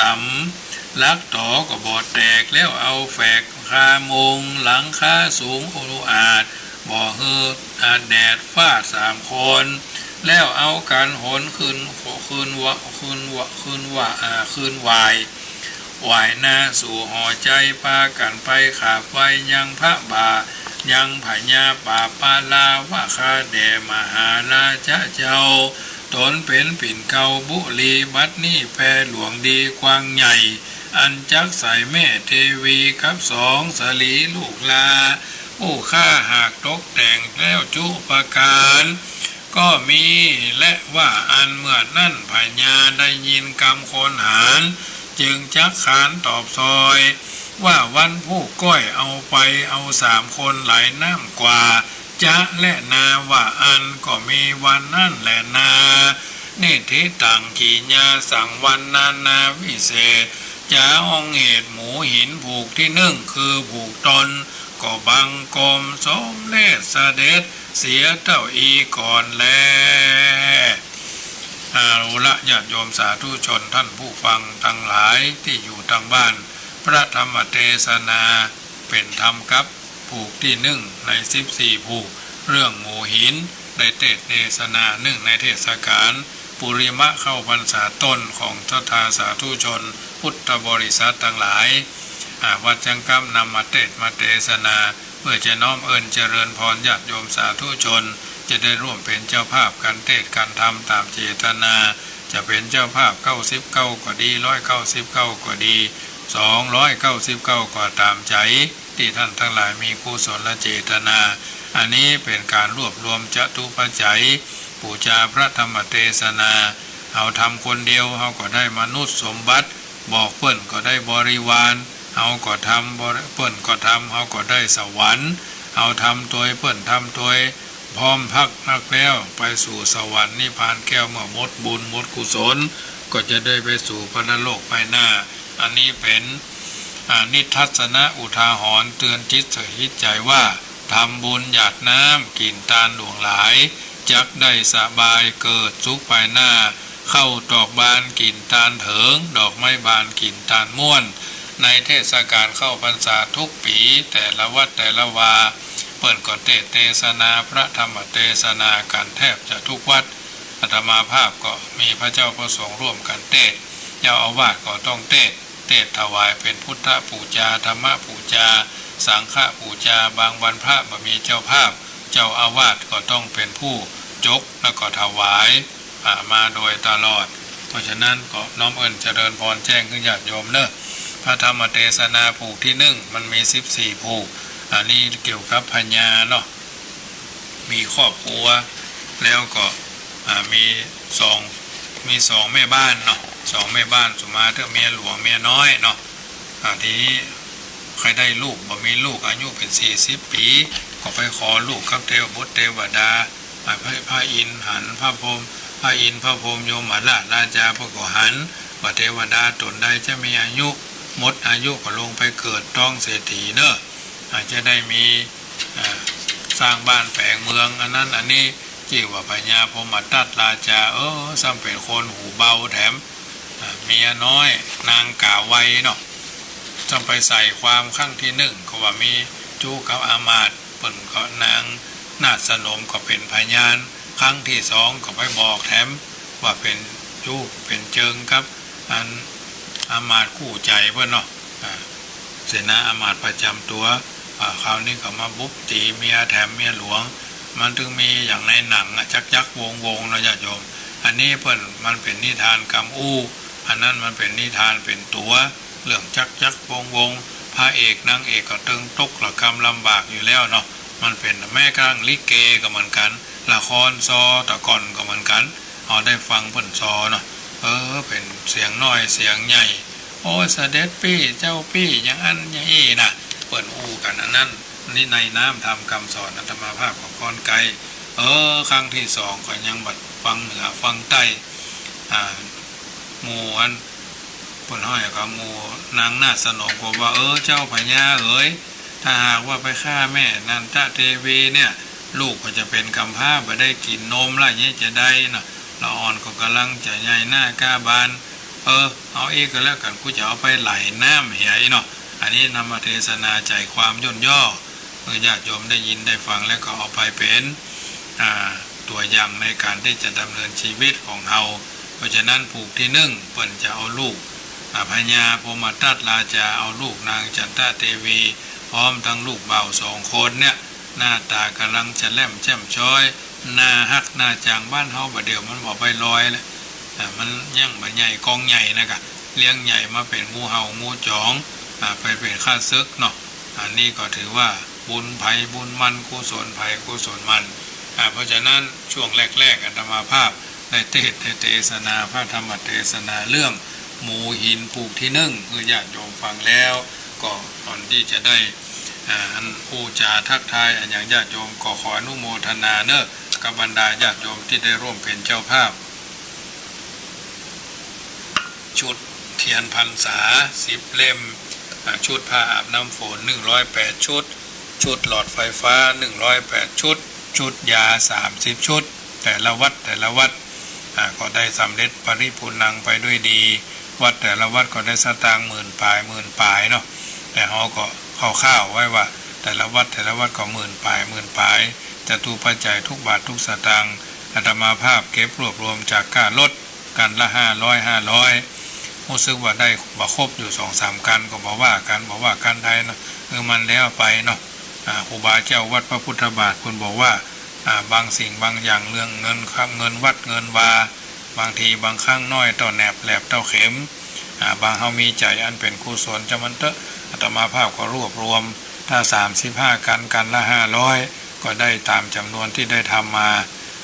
ต๋ำหลักต๋อก็บ่แตก แล้วเอาแฝกคามุง หลังคาสูงอุอาจ บ่หื้ออาแดดฟาดสามคน แล้วเอากั๋นหนขึ้น ขึ้นว่า ขึ้นว่า ขึ้นว่า อ่า ขึ้นไหว้ ไหว้นาสู่หอใจ๋ ปากั๋นไปขาบไหว้ยังพระบา ยังพญาปาปาลาว่า ข้าแด่มหาราชะเจ้า ต๋นเป๋นปิ่นเกล้าบุรี บัดนี้แผ่หลวงดีกว้างใหญ่ อันจักใส่แม่เตวีกับสองสะหลีลูกหล้า ผู้ข้าหากตกแต่งแล้วจุประก๋าน ก็มีและว่าอั้น เมื่อนั้นพญาได้ยินกำคนหาญ จึงจักขานตอบซอย ว่าวันผู้ก้อยเอาไป เอาสามคนไหลน้ำกว่า จ๊ะและนา ว่าอั้น ก็มีวันนั้นแลนา นิฏฐิตังกิยาสังวรรณนานาวิเศษ จ๋าองค์เหตุหมู่หินผูกตี้นึ่ง คือผูกตน ก็บังคมสมเด็จเสด็จเสียเต้าอี้ก่อนแล เอาละ ญาติโยมสาธุชนท่านผู้ฟังตังหลายตี้อยู่ตางบ้าน พระธรรมเตสนาเป๋นธรรมกัป ผูกตี้นึ่งในสิบสี่ผูก เรื่องหมู่หิน ได้เตสน์เตสนาเนื่องในเทศกาล ปุริมะเข้าพรรษาต้นของศรัทธาสาธุชนพุทธบริษัทตังหลาย อ่า วัดจังกำนำมาเตสน์มาเตสนา เปื้อจะน้อมเอิ้นเจริญพรญาติโยมสาธุชน จะได้ร่วมเป๋นเจ้าภาพกั๋นเตสน์กั๋นธรรมต๋ามเจตนา จะเป๋นเจ้าภาพเก้าสิบเก้าก็ดี ร้อยเก้าสิบเก้าก็ดี สองร้อยเก้าสิบเก้าก็ต๋ามใจ๋ ตี้ต้านตังหลายมีกุศลเจตนา อันนี้เป๋นก๋านรวบรวมจตุปัจจัย ปู๋จาพระธรรมเตสนา เฮาทำคนเดียว เฮาก็ได้มนุษย์สมบัติ บอกเปิ้นก็ได้บริวาร เฮาก็ทำ บริ- เปิ้นก็ทำ เฮาก็ได้สวรรค์ เฮาทำตวย เปิ้นทำตวย พร้อมพักนักแล้ว ไปสู่สวรรค์นิพพานแก้ว เมื่อหมดบุญหมดกุศล ก็จะได้ไปสู่ปรโลกไปหน้า อันนี้เป๋น อ่า นิทัศนะอุทาหรณ์เตือนจิตสะกิดใจ๋ว่า ทำบุญหยาดน้ำ กิ๋นตานหลวงหลาย จักได้สบายเกิดสุขไปหน้า เข้าตอกบานกิ๋นตานเถิง ดอกไม้บานกิ๋นตานม่วน ในเทศกาลเข้าพรรษาทุกปี๋ แต่ละวัดแต่ละวา เปิ้นก็เตสน์เตสนาพระธรรมเตสนากั๋นแทบจะทุกวัด อาตมาภาพก็มีพระเจ้าพระสงฆ์ร่วมกั๋นเตสน์ เจ้าอาวาสก็ต้องเตสน์ เตสน์ถวายเป๋นพุทธปู๋จา ธรรมปู๋จา สังฆปู๋จา บางวันพระบ่มีเจ้าภาพ เจ้าอาวาสก็ต้องเป๋นผู้ยกแล้วก็ถวาย อ่า มาโดยตลอด เพราะฉะนั้นก็น้อมเอิ้นเจริญพรแจ้งหื้อญาติโยมเน่อ พระธรรมเตสนาผูกตี้นึ่ง มันมีสิบสี่ผูก อันนี้เกี่ยวกับพญาเนาะ มีครอบครัว แล้วก็ อ่า มีสอง มีสองแม่บ้านเนาะ สองแม่บ้าน สุมาเถอะ เมียหลวงเมียน้อยเนาะ อ่า ทีนี้ใค่ได้ลูก บ่มีลูก อายุเป๋นสี่สิบปี๋ ก็ไปขอลูกกับเทวบุตรเทวดา อ่า พระ พระอินทร์หัน พระพรหม พระอินทร์พระพรหมยมราชราชาเปิ้นก็หัน ว่าเทวดาต๋นใดจะมีอายุ หมดอายุก็ลงไปเกิดต๊องเศรษฐีเน่อ อาจจะได้มี อ่า สร้างบ้านแปลงเมือง อันนั้นอันนี้ จื้อว่าพญาพรหมทัตราชา เออ ซ้ำเป๋นคนหูเบาแถม อ่า เมียน้อยนางก๋าไวเนาะ ซ้ำไปใส่ความครั้งตี้นึ่ง ก็ว่ามีจู๊กับอามาตย์ เปิ้นก็นางนาฏสนมก็เป๋นพยาน ครั้งตี้สองก็ไปบอกแถม ว่าเป๋นจู๊เป๋นเจิงกับอันอามาตย์กู้ใจ๋เปิ้นเนาะ อ่า เสนาอามาตย์ประจ๋ำตั๋ว อ่า คราวนี้ก็มาบุบตี๋เมียแถมเมียหลวง มันถึงมีอย่างในหนังอะ จั๊กจั๊กวงศ์วงศ์เนาะญาติโยม อันนี้เปิ้น มันเป๋นนิทานกำอู้ อันนั้นมันเป๋นนิทานเป๋นตั๋ว เรื่องจั๊กจั๊กวงศ์วงศ์ พระเอกนางเอกก็ตึงตุ๊กข์ระกำลำบากอยู่แล้วเนาะ มันเป๋น แม้กระทั่งลิเกก็เหมือนกั๋น ละครซอแต่ก่อนก็เหมือนกั๋น เฮาได้ฟังเปิ้นซอเนาะ เออ เป๋นเสียงน้อยเสียงใหญ่ โอ้ เสด็จปี้ เจ้าปี้ อย่างอั้นอย่างอี้นะ เปิ้นอู้กั๋นอันนั้น นี่ในน้ำธรรมคำสอน อาตมาภาพก็ค่อนไกล เออ ครั้งตี้สองก็ยังบ่ฟังเหนือฟังใต้ อ่า หมู่อัน เปิ้นฮ้อยก็หมู่นางนาฏสนมก็ว่า เออ เจ้าพญาเอ๋ย ถ้าหากว่าไปฆ่าแม่นันทะเทวีเนี่ย ลูกก็จะเป๋นกำพร้า บ่ได้กิ๋นนมละ อย่างนี้จะใดเนาะ ละอ่อนก็ก่ำลังจะใหญ่หน้าก้าบาน เออ เอาอี้ก็แล้วกั๋น กูจะเอาไปไหลน้ำเหียอี้เนาะ อันนี้นำมาเตสนาใจ๋ความย่นย่อ เมื่อญาติโยมได้ยินได้ฟังแล้วก็เอาไปเป๋น อ่า ตั๋วอย่างในก๋านตี้จะดำเนินจีวิตของเฮา เพราะฉะนั้นผูกตี้นึ่ง เปิ้นจะเอาลูก อ่า พญาพรหมทัตราชา เอาลูกนางจันทะเทวี พร้อมตึงลูกบ่าวสองคนเนี่ย หน้าต๋าก่ำลังจะแล่มแจ่มช้อย หน้าฮักหน้าจ๋าง บ้านเฮาบ่าเดี่ยวมันบ่ไปลอยแล้ว อ่า มันยังบ่ใหญ่กองใหญ่นะกะ เลี้ยงใหญ่มาเป๋นงูเห่างูจ๋อง อ่า ไปเป๋นข้าศึกเนาะ อันนี้ก็ถือว่าบุญใผบุญมัน กุศลใผกุศลมัน อ่า เพราะฉะนั้นช่วงแรกๆ อาตมาภาพได้เตสน์ได้เตสนาพระธรรมเตสนาเรื่องหมูหินผูกตี้นึ่ง เมื่อญาติโยมฟังแล้ว ก็ก่อนตี้จะได้ อ่า อันอู้จ๋าทักทายอันหยังญาติโยม ก็ขออนุโมทนาเน่อ กับบรรดาญาติโยมตี้ได้ร่วมเป๋นเจ้าภาพ ชุดเทียนพรรษาสิบเล่ม อ่า ชุดผ้าอาบน้ำฝนหนึ่งร้อยแปดชุด ชุดหลอดไฟฟ้าหนึ่งร้อยแปดชุด ชุดยาสามสิบชุด แต่ละวัดแต่ละวัด อ่า ก็ได้สำเร็จปริภูณังไปด้วยดี วัดแต่ละวัดก็ได้สตางค์หมื่นปลายหมื่นปลายเนาะ แต่เฮาก็คร่าวๆไว้ว่า แต่ละวัดแต่ละวัดก็หมื่นปลายหมื่นปลาย จตุปัจจัยทุกบาททุกสตางค์ อาตมาภาพเก็บรวบรวมจากก้ารถ กั๋นละห้าร้อย ห้าร้อย ฮู้สึกว่าได้บ่ครบอยู่สองสามกั๋น ก็บ่ว่ากั๋น บ่ว่ากั๋นใดเนาะ เออ มันแล้วไปเนาะ อ่า ครูบาเจ้าวัดพระพุทธบาทเปิ้นบอกว่า อ่า บางสิ่งบางอย่าง เรื่องเงินครับ เงินวัดเงินวา บางทีบางครั้งน้อยเต้าแหนบ แหลบเต้าเข็ม อ่า บางเฮามีใจ๋อันเป๋นกุศล จามันเต๊อะ อาตมาภาพก็รวบรวม ถ้าสามสิบห้ากั๋น กั๋นละห้าร้อย ก็ได้ต๋ามจ๋ำนวนตี้ได้ทำมา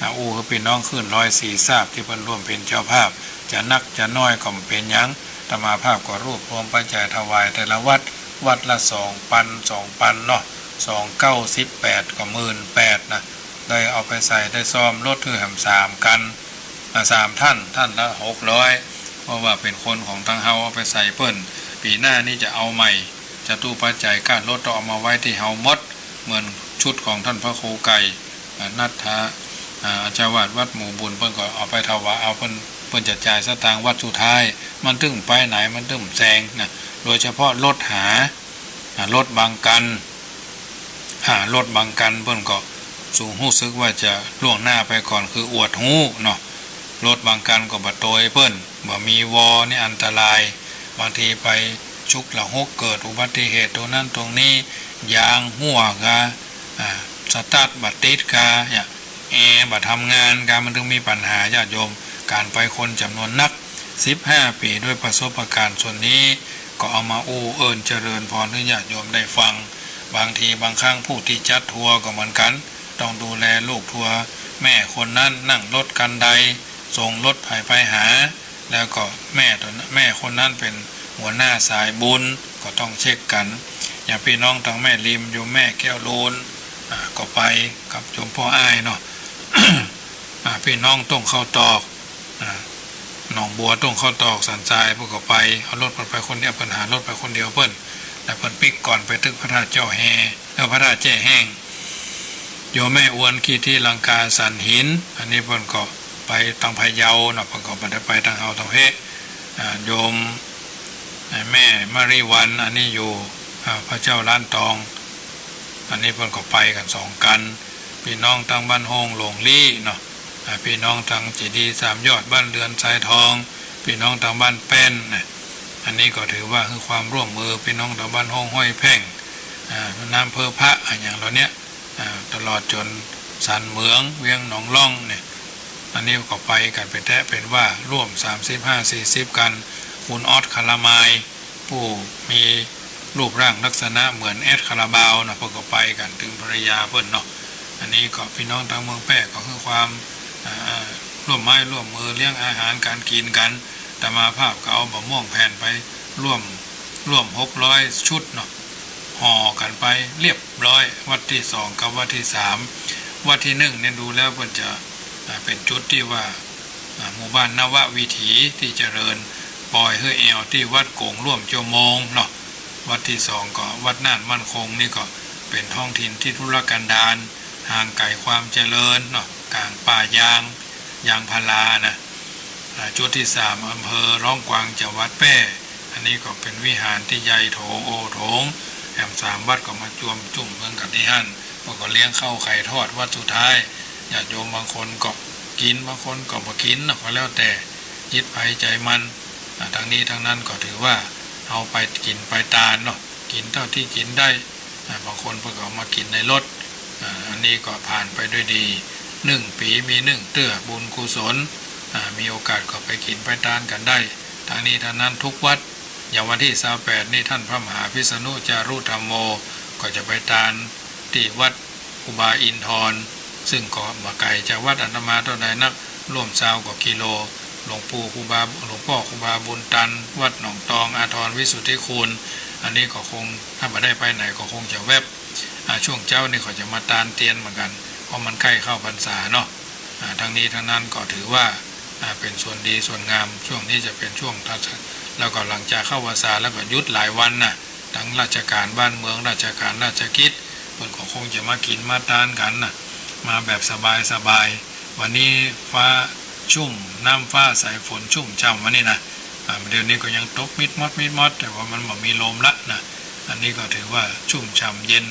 อ่า อู้หื้อปี้น้องคลื่นร้อยสี่ทราบ ตี้เปิ้นร่วมเป๋นเจ้าภาพ จะนักจะน้อยก็บ่เป๋นหยัง อาตมาภาพก็รวบรวมปัจจัยถวายแต่ละวัด วัดละสองปัน สองปันเนาะ สองเก้าสิบแปด ก็หมื่นแปดนะ ได้เอาไปใส่ได้ซ่อมรถหื้อแหมสามกั๋น อ่า สามท่าน ท่านละหกร้อย เพราะว่าเป๋นคนของตังเฮาเอาไปใส่เปิ้น ปี๋หน้านี้จะเอาใหม่ จตุปัจจัยก้ารถต้องเอามาไว้ตี้เฮาหมด เหมือนชุดของท่านพระครูไก่ อ่า นัทธะ อ่า เจ้าอาวาสวัดหมู่บุญ เปิ้นก็เอาไปถวาย เอาเปิ้น เปิ้นจะจ่ายสตางค์วัดสุดท้าย มันตึงไปไหน มันตึงแซงนะ โดยเฉพาะรถหา อ่า รถบางกั๋น อ่า รถบางกั๋นเปิ้นก็สูงฮู้สึกว่าจะล่วงหน้าไปก่อน คืออวดฮู้เนาะ รถบางกั๋นก็บ่โตยเปิ้น บ่มีวอนี่อันตราย บางทีไปฉุกละหุกเกิดอุบัติเหตุตรงนั้นตรงนี้ ยางฮั้วกา อ่า สตาร์ทบ่ติดกา เนี่ย แอร์บ่ทำงานกา มันตึงมีปัญหาญาติโยม ก๋านไปคนจ๋ำนวนนัก สิบห้าปี๋ด้วยประสบการณ์ส่วนนี้ ก็เอามาอู้เอิ้นเจริญพรหื้อญาติโยมได้ฟัง บางทีบางครั้งผู้ตี้จัดทัวร์ก็เหมือนกั๋น ต้องดูแลลูกทัวร์ แม่คนนั้นนั่งรถคันใด ส่งรถใผไปหา แล้วก็แม่ตัวนั้น แม่คนนั้นเป๋นหัวหน้าสายบุญ ก็ต้องเช็คกั๋น อย่างปี้น้องตางแม่ริม โยมแม่แก้วลูน อ่า ก็ไปกับโยมป้ออ้ายเนาะ อ่า ปี้น้องต้งข้าวตอก อ่า หนองบัวต้งข้าวตอกสันทราย เปิ้นก็ไป เอารถเปิ้นไปคนเดียว เปิ้นหารถไปคนเดียวเปิ้น แล้วเปิ้นปิ๊กก่อนไปตึกพระธาตุเจ้าแฮ เออ พระธาตุแจ้แห้ง โยมแม่อวนขี้ที่ลังกาสันหิน อันนี้เปิ้นก็ไปตางพะเยาเนาะ เปิ้นก็บ่ได้ไปตางเฮาตางเพะ อ่า โยม อ่า แม่มะริวัลย์ อันนี้อยู่ อ่า พระเจ้าล้านตอง อันนี้เปิ้นก็ไปกั๋นสองกั๋น ปี้น้องตางบ้านโฮงหลงลี้เนาะ อ่า ปี้น้องตางเจดีย์สามยอด บ้านเรือนทรายทอง ปี้น้องตางบ้านแป้นนะ อันนี้ก็ถือว่าหื้อความร่วมมือ ปี้น้องตางบ้านโฮงห้วยแพ่ง อ่า น้ำเพิงพระ อะหยังเหล่าเนี้ย อ่า ตลอดจ๋นสันเหมือง เวียงหนองล่องเนี่ย อันนี้ก็ไปกั๋นเป๋นแต๊เป๋นว่า ร่วมสามสิบห้าสี่สิบกั๋น คุณออสคาราไมล์ ผู้มีรูปร่างลักษณะเหมือนแอดคาราบาวนะ เปิ้นก็ไปกั๋น ตึงภรรยาเปิ้นเนาะ อันนี้ก็ปี้น้องตางเมืองแป้ก็หื้อความ อ่า ร่วมไม้ร่วมมือเลี้ยงอาหารก๋านกิ๋นกั๋น อาตมาภาพก็เอาบ่าม่วงแผ่นไปร่วม ร่วมหกร้อยชุดเนาะ ห่อกั๋นไปเรียบร้อย วัดตี้สองกับวัดตี้สาม วัดตี้นึ่งเนี่ยดูแล้วเปิ้นจะ อ่า เป๋นจุดตี้ว่า อ่า หมู่บ้านนววิถีตี้เจริญ ปอยหื้อแอ่วตี้วัดโก๋งร่วมจั่วโมงเนาะ วัดตี้สองก็วัดน่านมั่นคง นี่ก็เป๋นท้องถิ่นตี้ทุรกันดาร ห่างไก๋ความเจริญเนาะ ก๋างป่ายาง ยางพารานะ อ่า จุดตี้สาม อำเภอร้องกวาง จังหวัดแป้ อันนี้ก็เป๋นวิหารตี้ใหญ่โถงโอโถง แหมสามวัดก็มาจวมจุ่มเมืองกั๋นตี้หั้น เปิ้นก็เลี้ยงข้าวไข่ทอดวัดสุดท้าย ญาติโยมบางคนก็กิ๋น บางคนก็บ่กิ๋นเนาะ ก็แล้วแต่จิตใผใจ๋มัน อ่า ตังนี้ตังนั้นก็ถือว่าเฮาไปกิ๋นไปตานเนาะ กิ๋นเต้าตี้กิ๋นได้ อ่า บางคนเปิ้นก็เอามากิ๋นในรถ อ่า อันนี้ก็ผ่านไปด้วยดี นึ่งปี๋มีนึ่งเตื้อ บุญกุศล อ่า มีโอกาสก็ไปกิ๋นไปตานกั๋นได้ ตังนี้ตังนั้นทุกวัด อย่างวันตี้ซาวแปดนี่ ท่านพระมหาพิษณุจารุธัมโม ก็จะไปตานตี้วัดครูบาอินทร ซึ่งก็บ่ไก๋จากวัดอาตมาเต้าใดนัก ร่วมซาวกว่ากิโล หลวงปู่ครูบา หลวงป้อครูบาบุญตัน วัดหนองตอง อาทรวิสุทธิคุณ อันนี้ก็คง ถ้าบ่ได้ไปไหนก็คงจะแวบ อ่า ช่วงเจ๊านี่เขาจะมาตานเตียนเหมือนกั๋น เพราะมันใก้เข้าพรรษาเนาะ อ่า ตังนี้ตังนั้นก็ถือว่า อ่า เป๋นส่วนดีส่วนงาม ช่วงนี้จะเป๋นช่วงทัศ แล้วก็หลังจากเข้าพรรษาแล้วก็หยุดหลายวันนะ ตังราชก๋านบ้านเมือง ราชก๋านราชกิจ เปิ้นก็คงจะมากิ๋นมาตานกั๋นนะ มาแบบสบายๆ วันนี้ฟ้าชุ่ม น้ำฟ้าใส ฝนชุ่มฉ่ำวันนี้นะ อ่า เดี๋ยวนี้ก็ยังตกมิดมอดมิดมอด แต่ว่ามันบ่มีลมละนะ อันนี้ก็ถือว่าชุ่มฉ่ำเย็น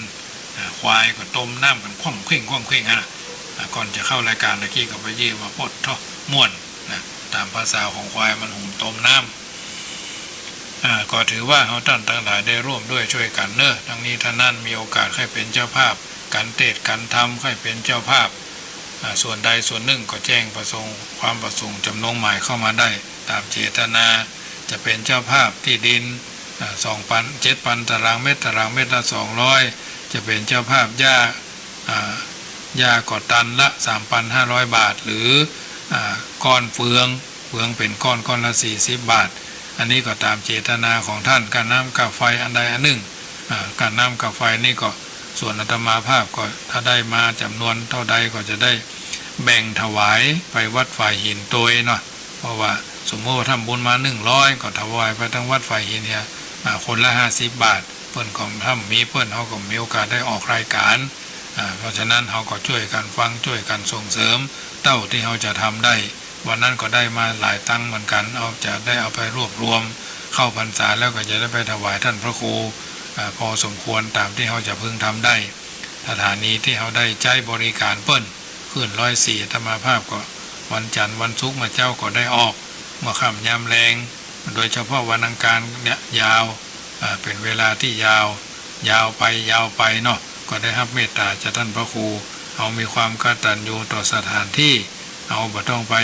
อ่า ควายก็ต้มน้ำกั๋นคว่ำเค่งคว่ำเค่งหั้นนะ อ่า ก่อนจะเข้ารายการตะกี้ก็ไปยี่ว่าปดเถาะม่วนนะ ต๋ามภาษาของควายมันหุมต้มน้ำ อ่า ก็ถือว่าเฮาต้านตังหลายได้ร่วมด้วยช่วยกั๋นเนาะ ตังนี้ตังนั้นมีโอกาสใค่เป๋นเจ้าภาพก๋านเตสน์ก๋านธรรม ใค่เป๋นเจ้าภาพ อ่า ส่วนใดส่วนนึ่งก็แจ้งประสงค์ ความประสงค์จ๋ำนงหมายเข้ามาได้ ต๋ามเจตนา จะเป๋นเจ้าภาพตี้ดิน อ่า สองปัน เจ็ดปันต๋ารางเมตร ต๋ารางเมตรละสองร้อย จะเป๋นเจ้าภาพหญ้า อ่า หญ้าก็ตันละสามปันห้าร้อยบาท หรือ อ่า ก้อนเฟือง เฟืองเป๋นก้อน ก้อนละสี่สิบบาท อันนี้ก็ต๋ามเจตนาของต้าน ก้าน้ำก้าไฟอันใดอันนึ่ง อ่า ก้าน้ำก้าไฟนี่ก็ ส่วนอาตมาภาพก็ถ้าได้มาจ๋ำนวนเต้าใดก็จะได้แบ่งถวายไปวัดฝายหินตวยเนาะ เพราะว่าสมมุติว่าทำบุญมาหนึ่งร้อย ก็ถวายไปตังวัดฝายหินเนี่ย อ่า คนละห้าสิบบาท เปิ้นก็ถ้ามีเปิ้น เฮาก็มีโอกาสได้ออกรายการ อ่า เพราะฉะนั้นเฮาก็จ้วยกั๋นฟัง จ้วยกั๋นส่งเสริม เต้าตี้เฮาจะทำได้ วันนั้นก็ได้มาหลายตังค์เหมือนกั๋น เอา จะได้เอาไปรวบรวม เข้าพรรษาแล้วก็จะได้ไปถวายต้านพระครู อ่า พอสมควรต๋ามตี้เฮาจะพึงทำได้ สถานีตี้เฮาได้ใจ๊บริการเปิ้น คลื่นร้อยสี่ อาตมาภาพก็วันจันทร์วันศุกร์มาเจ๊าก็ได้ออก เมื่อค่ำยามแลง โดยเฉพาะวันอังคารเนี่ยยาว อ่า เป๋นเวลาตี้ยาว ยาวไป ยาวไปเนาะ ก็ได้ฮับเมตต๋าจากต้านพระครู เฮามีความกตัญญูต่อสถานตี้ เฮาบ่ต้องไป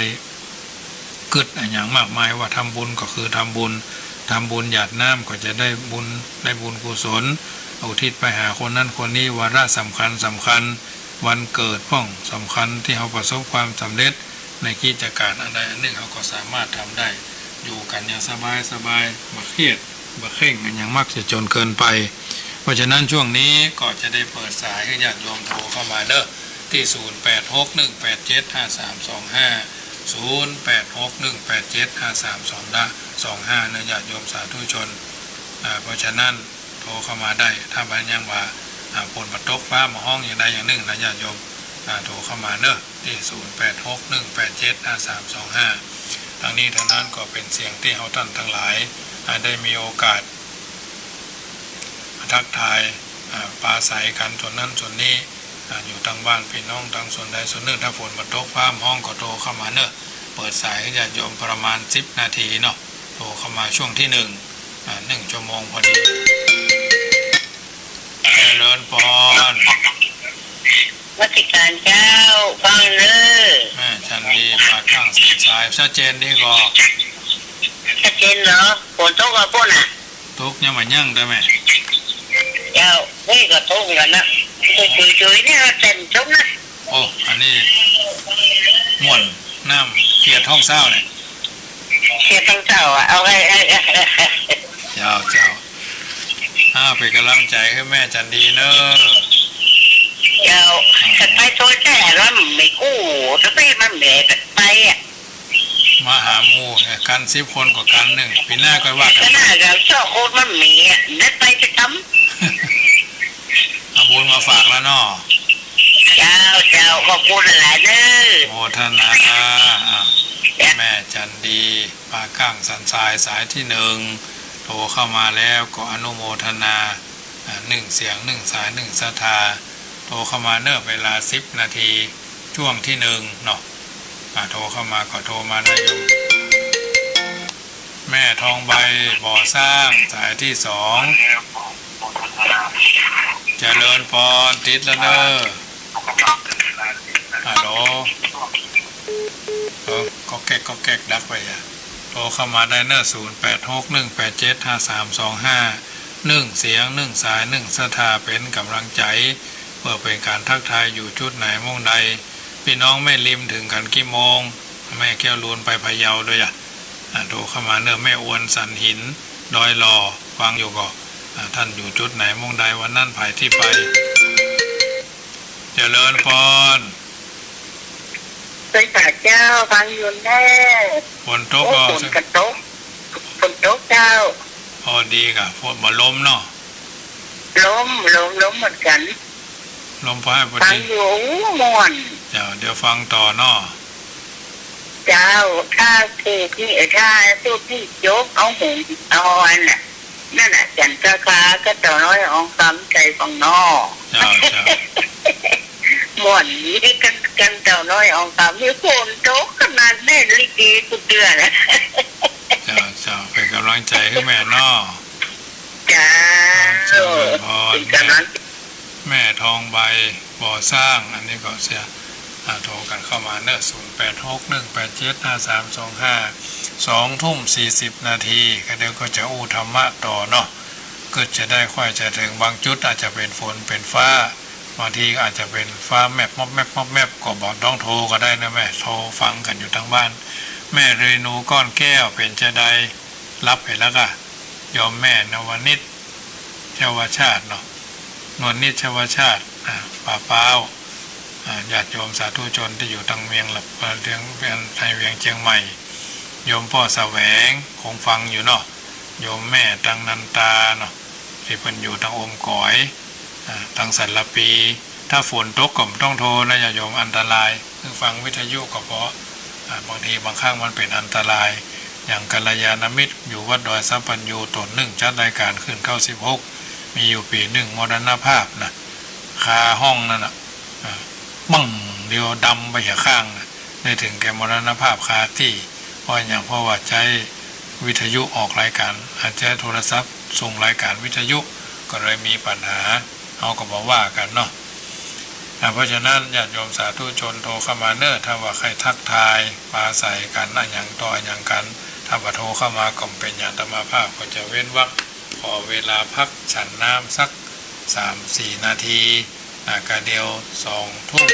กึ๊ดอะหยังมากมาย ว่าทำบุญก็คือทำบุญ ทำบุญหยาดน้ำก็จะได้บุญ ได้บุญกุศล อุทิศไปหาคนนั้นคนนี้ วาระสำคัญสำคัญ วันเกิดพ่องสำคัญ ตี้เฮาประสบความสำเร็จในกิจก๋านอันใดอันนึ่ง เฮาก็สามารถทำได้ อยู่กั๋นอย่างสบายสบาย บ่เครียด บ่เคร่งอะหยังมากจะจนเกินไป เพราะฉะนั้นช่วงนี้ก็จะได้เปิดสายหื้อญาติโยมโทรเข้ามาเนาะ ตี้ ศูนย์แปดหกหนึ่งแปดเจ็ดห้าสามสองห้า ศูนย์แปดหกหนึ่งแปดเจ็ดห้าสามสองห้า เนาะ ญาติโยมสาธุชน อ่า เพราะฉะนั้นโทรเข้ามาได้ ถ้าบ่ายังว่า อ่า ฝนบ่ตกฟ้าบ่ฮ้องอย่างใดอย่างนึ่งนะ ญาติโยม อ่า โทรเข้ามาเนาะ ตี้ ศูนย์แปดหกหนึ่งแปดเจ็ดห้าสามสองห้า ตังนี้ตังนั้นก็เป๋นเสียงตี้เฮาต้านตังหลาย อ่า ได้มีโอกาส ทักทาย อ่า ปราศรัยกั๋นส่วนนั้นส่วนนี้ อ่า อยู่ตางบ้านปี้น้องตางส่วนใดส่วนนึ่ง ถ้าฝนบ่ตกฟ้าบ่ฮ้องก็โทรเข้ามาเนาะ เปิดสายหื้อญาติโยมประมาณสิบนาทีเนาะ โทรเข้ามาช่วงตี้หนึ่ง อ่า หนึ่งชั่วโมงพอดี เจริญพร นมัสก๋านเจ้า ฟังเน้อ แม่จันดี ปากก้างสันทราย ชัดเจนดีก่อ ชัดเจนเหรอ ฝนตกก่อปู๊นน่ะ ตกยังบ่ยังเต๊อะแม่ เจ้า เฮ้ย ก็ตกเหมือนกั๋นนะ จุยๆ เนี่ย เต็มจุ๊บนะ โอ้ อันนี้ม่วน น้ำเขียดฮ้องเซ้าเนี่ย เขียดฮ้องเซ้าอะ เอาไว้ เจ้า เจ้า อ่า เป๋นก๋ำลังใจ๋หื้อแม่จันดีเนาะ เจ้า อ่า จะไปโตแจ้แล้วไม่กู้ จะไปมันแหมจะไปอะ มาหาหมู่กั๋นสิบคนก็กั๋นนึ่ง ปี๋หน้าก็ว่ากั๋น ก็น่าจะชอบคนมันแหมอะ ได้ไปจะทำ เอาบุญมาฝากแล้วเนาะ เจ้า เจ้า ขอบคุณหลายๆ เน้อ โมทนา อ่า เจ้า แม่จันดี ปากก้างสันทราย สายตี้หนึ่ง โทรเข้ามาแล้วก็อนุโมทนา อ่า นึ่งเสียง นึ่งสาย นึ่งศรัทธา โทรเข้ามาเนาะ เวลาสิบนาที ช่วงตี้หนึ่งเนาะ อ่า โทรเข้ามาก็โทรมาได้อยู่ แม่ทองใบ บ่อสร้าง สายตี้สอง เจริญพร ติดแล้วเน้อ ฮัลโหล เออ ก๊อกแก๊กก๊อกแก๊ก ดับไปอะ โทรเข้ามาได้เน้อ ศูนย์แปดหกหนึ่งแปดเจ็ดห้าสามสองห้า นึ่งเสียง นึ่งสาย นึ่งศรัทธา เป๋นก๋ำลังใจ๋ เปื้อเป๋นก๋านทักทาย อยู่จุดไหนม่องใด ปี้น้องแม่ริมเถิงกั๋นกี่โมง แม่แก้วลูนไปพะเยาด้วยอะ อ่า โทรเข้ามาเน้อ แม่อวนสันหิน ดอยหล่อ ฟังอยู่ก่อ อ่า ต้านอยู่จุดไหนม่องใด วันนั้นผายตี้ไป เจริญพร เจ้าข้าเจ้า ฟังอยู่เน้อ ฝนตก โอ้ ก่อ ฝนก็ตก ฝนตกเจ้า พอดีก่ะ ฝนบ่ลมเนาะ ลม ลม ลมเหมือนกั๋น ลมพอดี ฟังอยู่ อู้ ม่วน เจ้า เดี๋ยวฟังต่อเนาะ เจ้า ถ้าสูบนี่ เอ่อ ถ้าสูบนี่จบ เอาหง เอาอันน่ะ นั่นน่ะ จันทคา ก็เต่าน้อย อองคำ ใจ๋ฟังเนาะ เจ้า เจ้า หม ก่อนนี้กัน กันเจ้าน้อยอองต๋าม มีฝนตกขนาดแม่นลิเกกูเตือนนะ เจ้า เจ้า เป๋นก๋ำลังใจ๋หื้อแม่เนาะ เจ้า เจ้า เป๋นก๋ำลัง แม่ แม่ทองใบ บ่อสร้าง อันนี้ก็เสีย อ่า โทรกั๋นเข้ามาเนาะ ศูนย์แปดหก หนึ่งแปดเจ็ด ห้าสามสองห้า สองทุ่มสี่สิบนาที ก็เดี๋ยวก็จะอู้ธรรมะต่อเนาะ ก็จะได้ค่อยจะเถิง บางจุดอาจจะเป๋นฝนเป๋นฟ้า บางทีอาจจะเป๋นฟ้าแมบมอบแมบมอบแมบ ก็บ่ต้องโทรก็ได้นะแม่ โทรฟังกั๋นอยู่ตางบ้าน แม่เรนูก้อนแก้ว เป๋นจาใด หลับไปแล้วก่ะ โยมแม่นวนิช ชวชาติเนาะ นวนิช ชวชาติ อ่า ป่าเป้า อ่า ญาติโยมสาธุชนตี้อยู่ตางเวียงหลับ เอ่อ เวียง ในเวียงเจียงใหม่ โยมป้อแสวง คงฟังอยู่เนาะ โยมแม่ตางนันตาเนาะ ตี้เปิ้นอยู่ตางอมก๋อย อ่า ตางสันละปี ถ้าฝนตกก็บ่ต้องโทรนะญาติโยม อันตราย ฟังวิทยุก็พอ อ่า บางทีบางครั้งมันเป๋นอันตราย อย่างกัลยาณมิตรอยู่วัดดอยสัพพัญญู ต๋นนึ่งจัดรายก๋านขึ้นเก้าสิบหก มีอยู่ปี๋นึ่งมรณภาพนะ คาห้องนั่นน่ะ อ่า ปังเดียวดำไปเหียข้างน่ะ ได้เถิงแก่มรณภาพคาตี้ เพราะหยัง เพราะว่าใจ๊วิทยุออกรายก๋าน อ่า ใจ๊โทรศัพท์ส่งรายก๋านวิทยุ ก็เลยมีปัญหา เฮาก็บ่ว่ากั๋นเนาะ อ่า เพราะฉะนั้นญาติโยมสาธุชนโทรเข้ามาเนาะ ถ้าว่าใค่ทักทายปราศรัยกั๋นอะหยังต่ออะหยังกั๋น ถ้าบ่โทรเข้ามาก็บ่เป๋นหยัง อาตมาภาพก็จะเว้นวรรค ขอเวลาพักฉันน้ำสักสามสี่นาที อ่า กะเดี๋ยวสองทุ่ม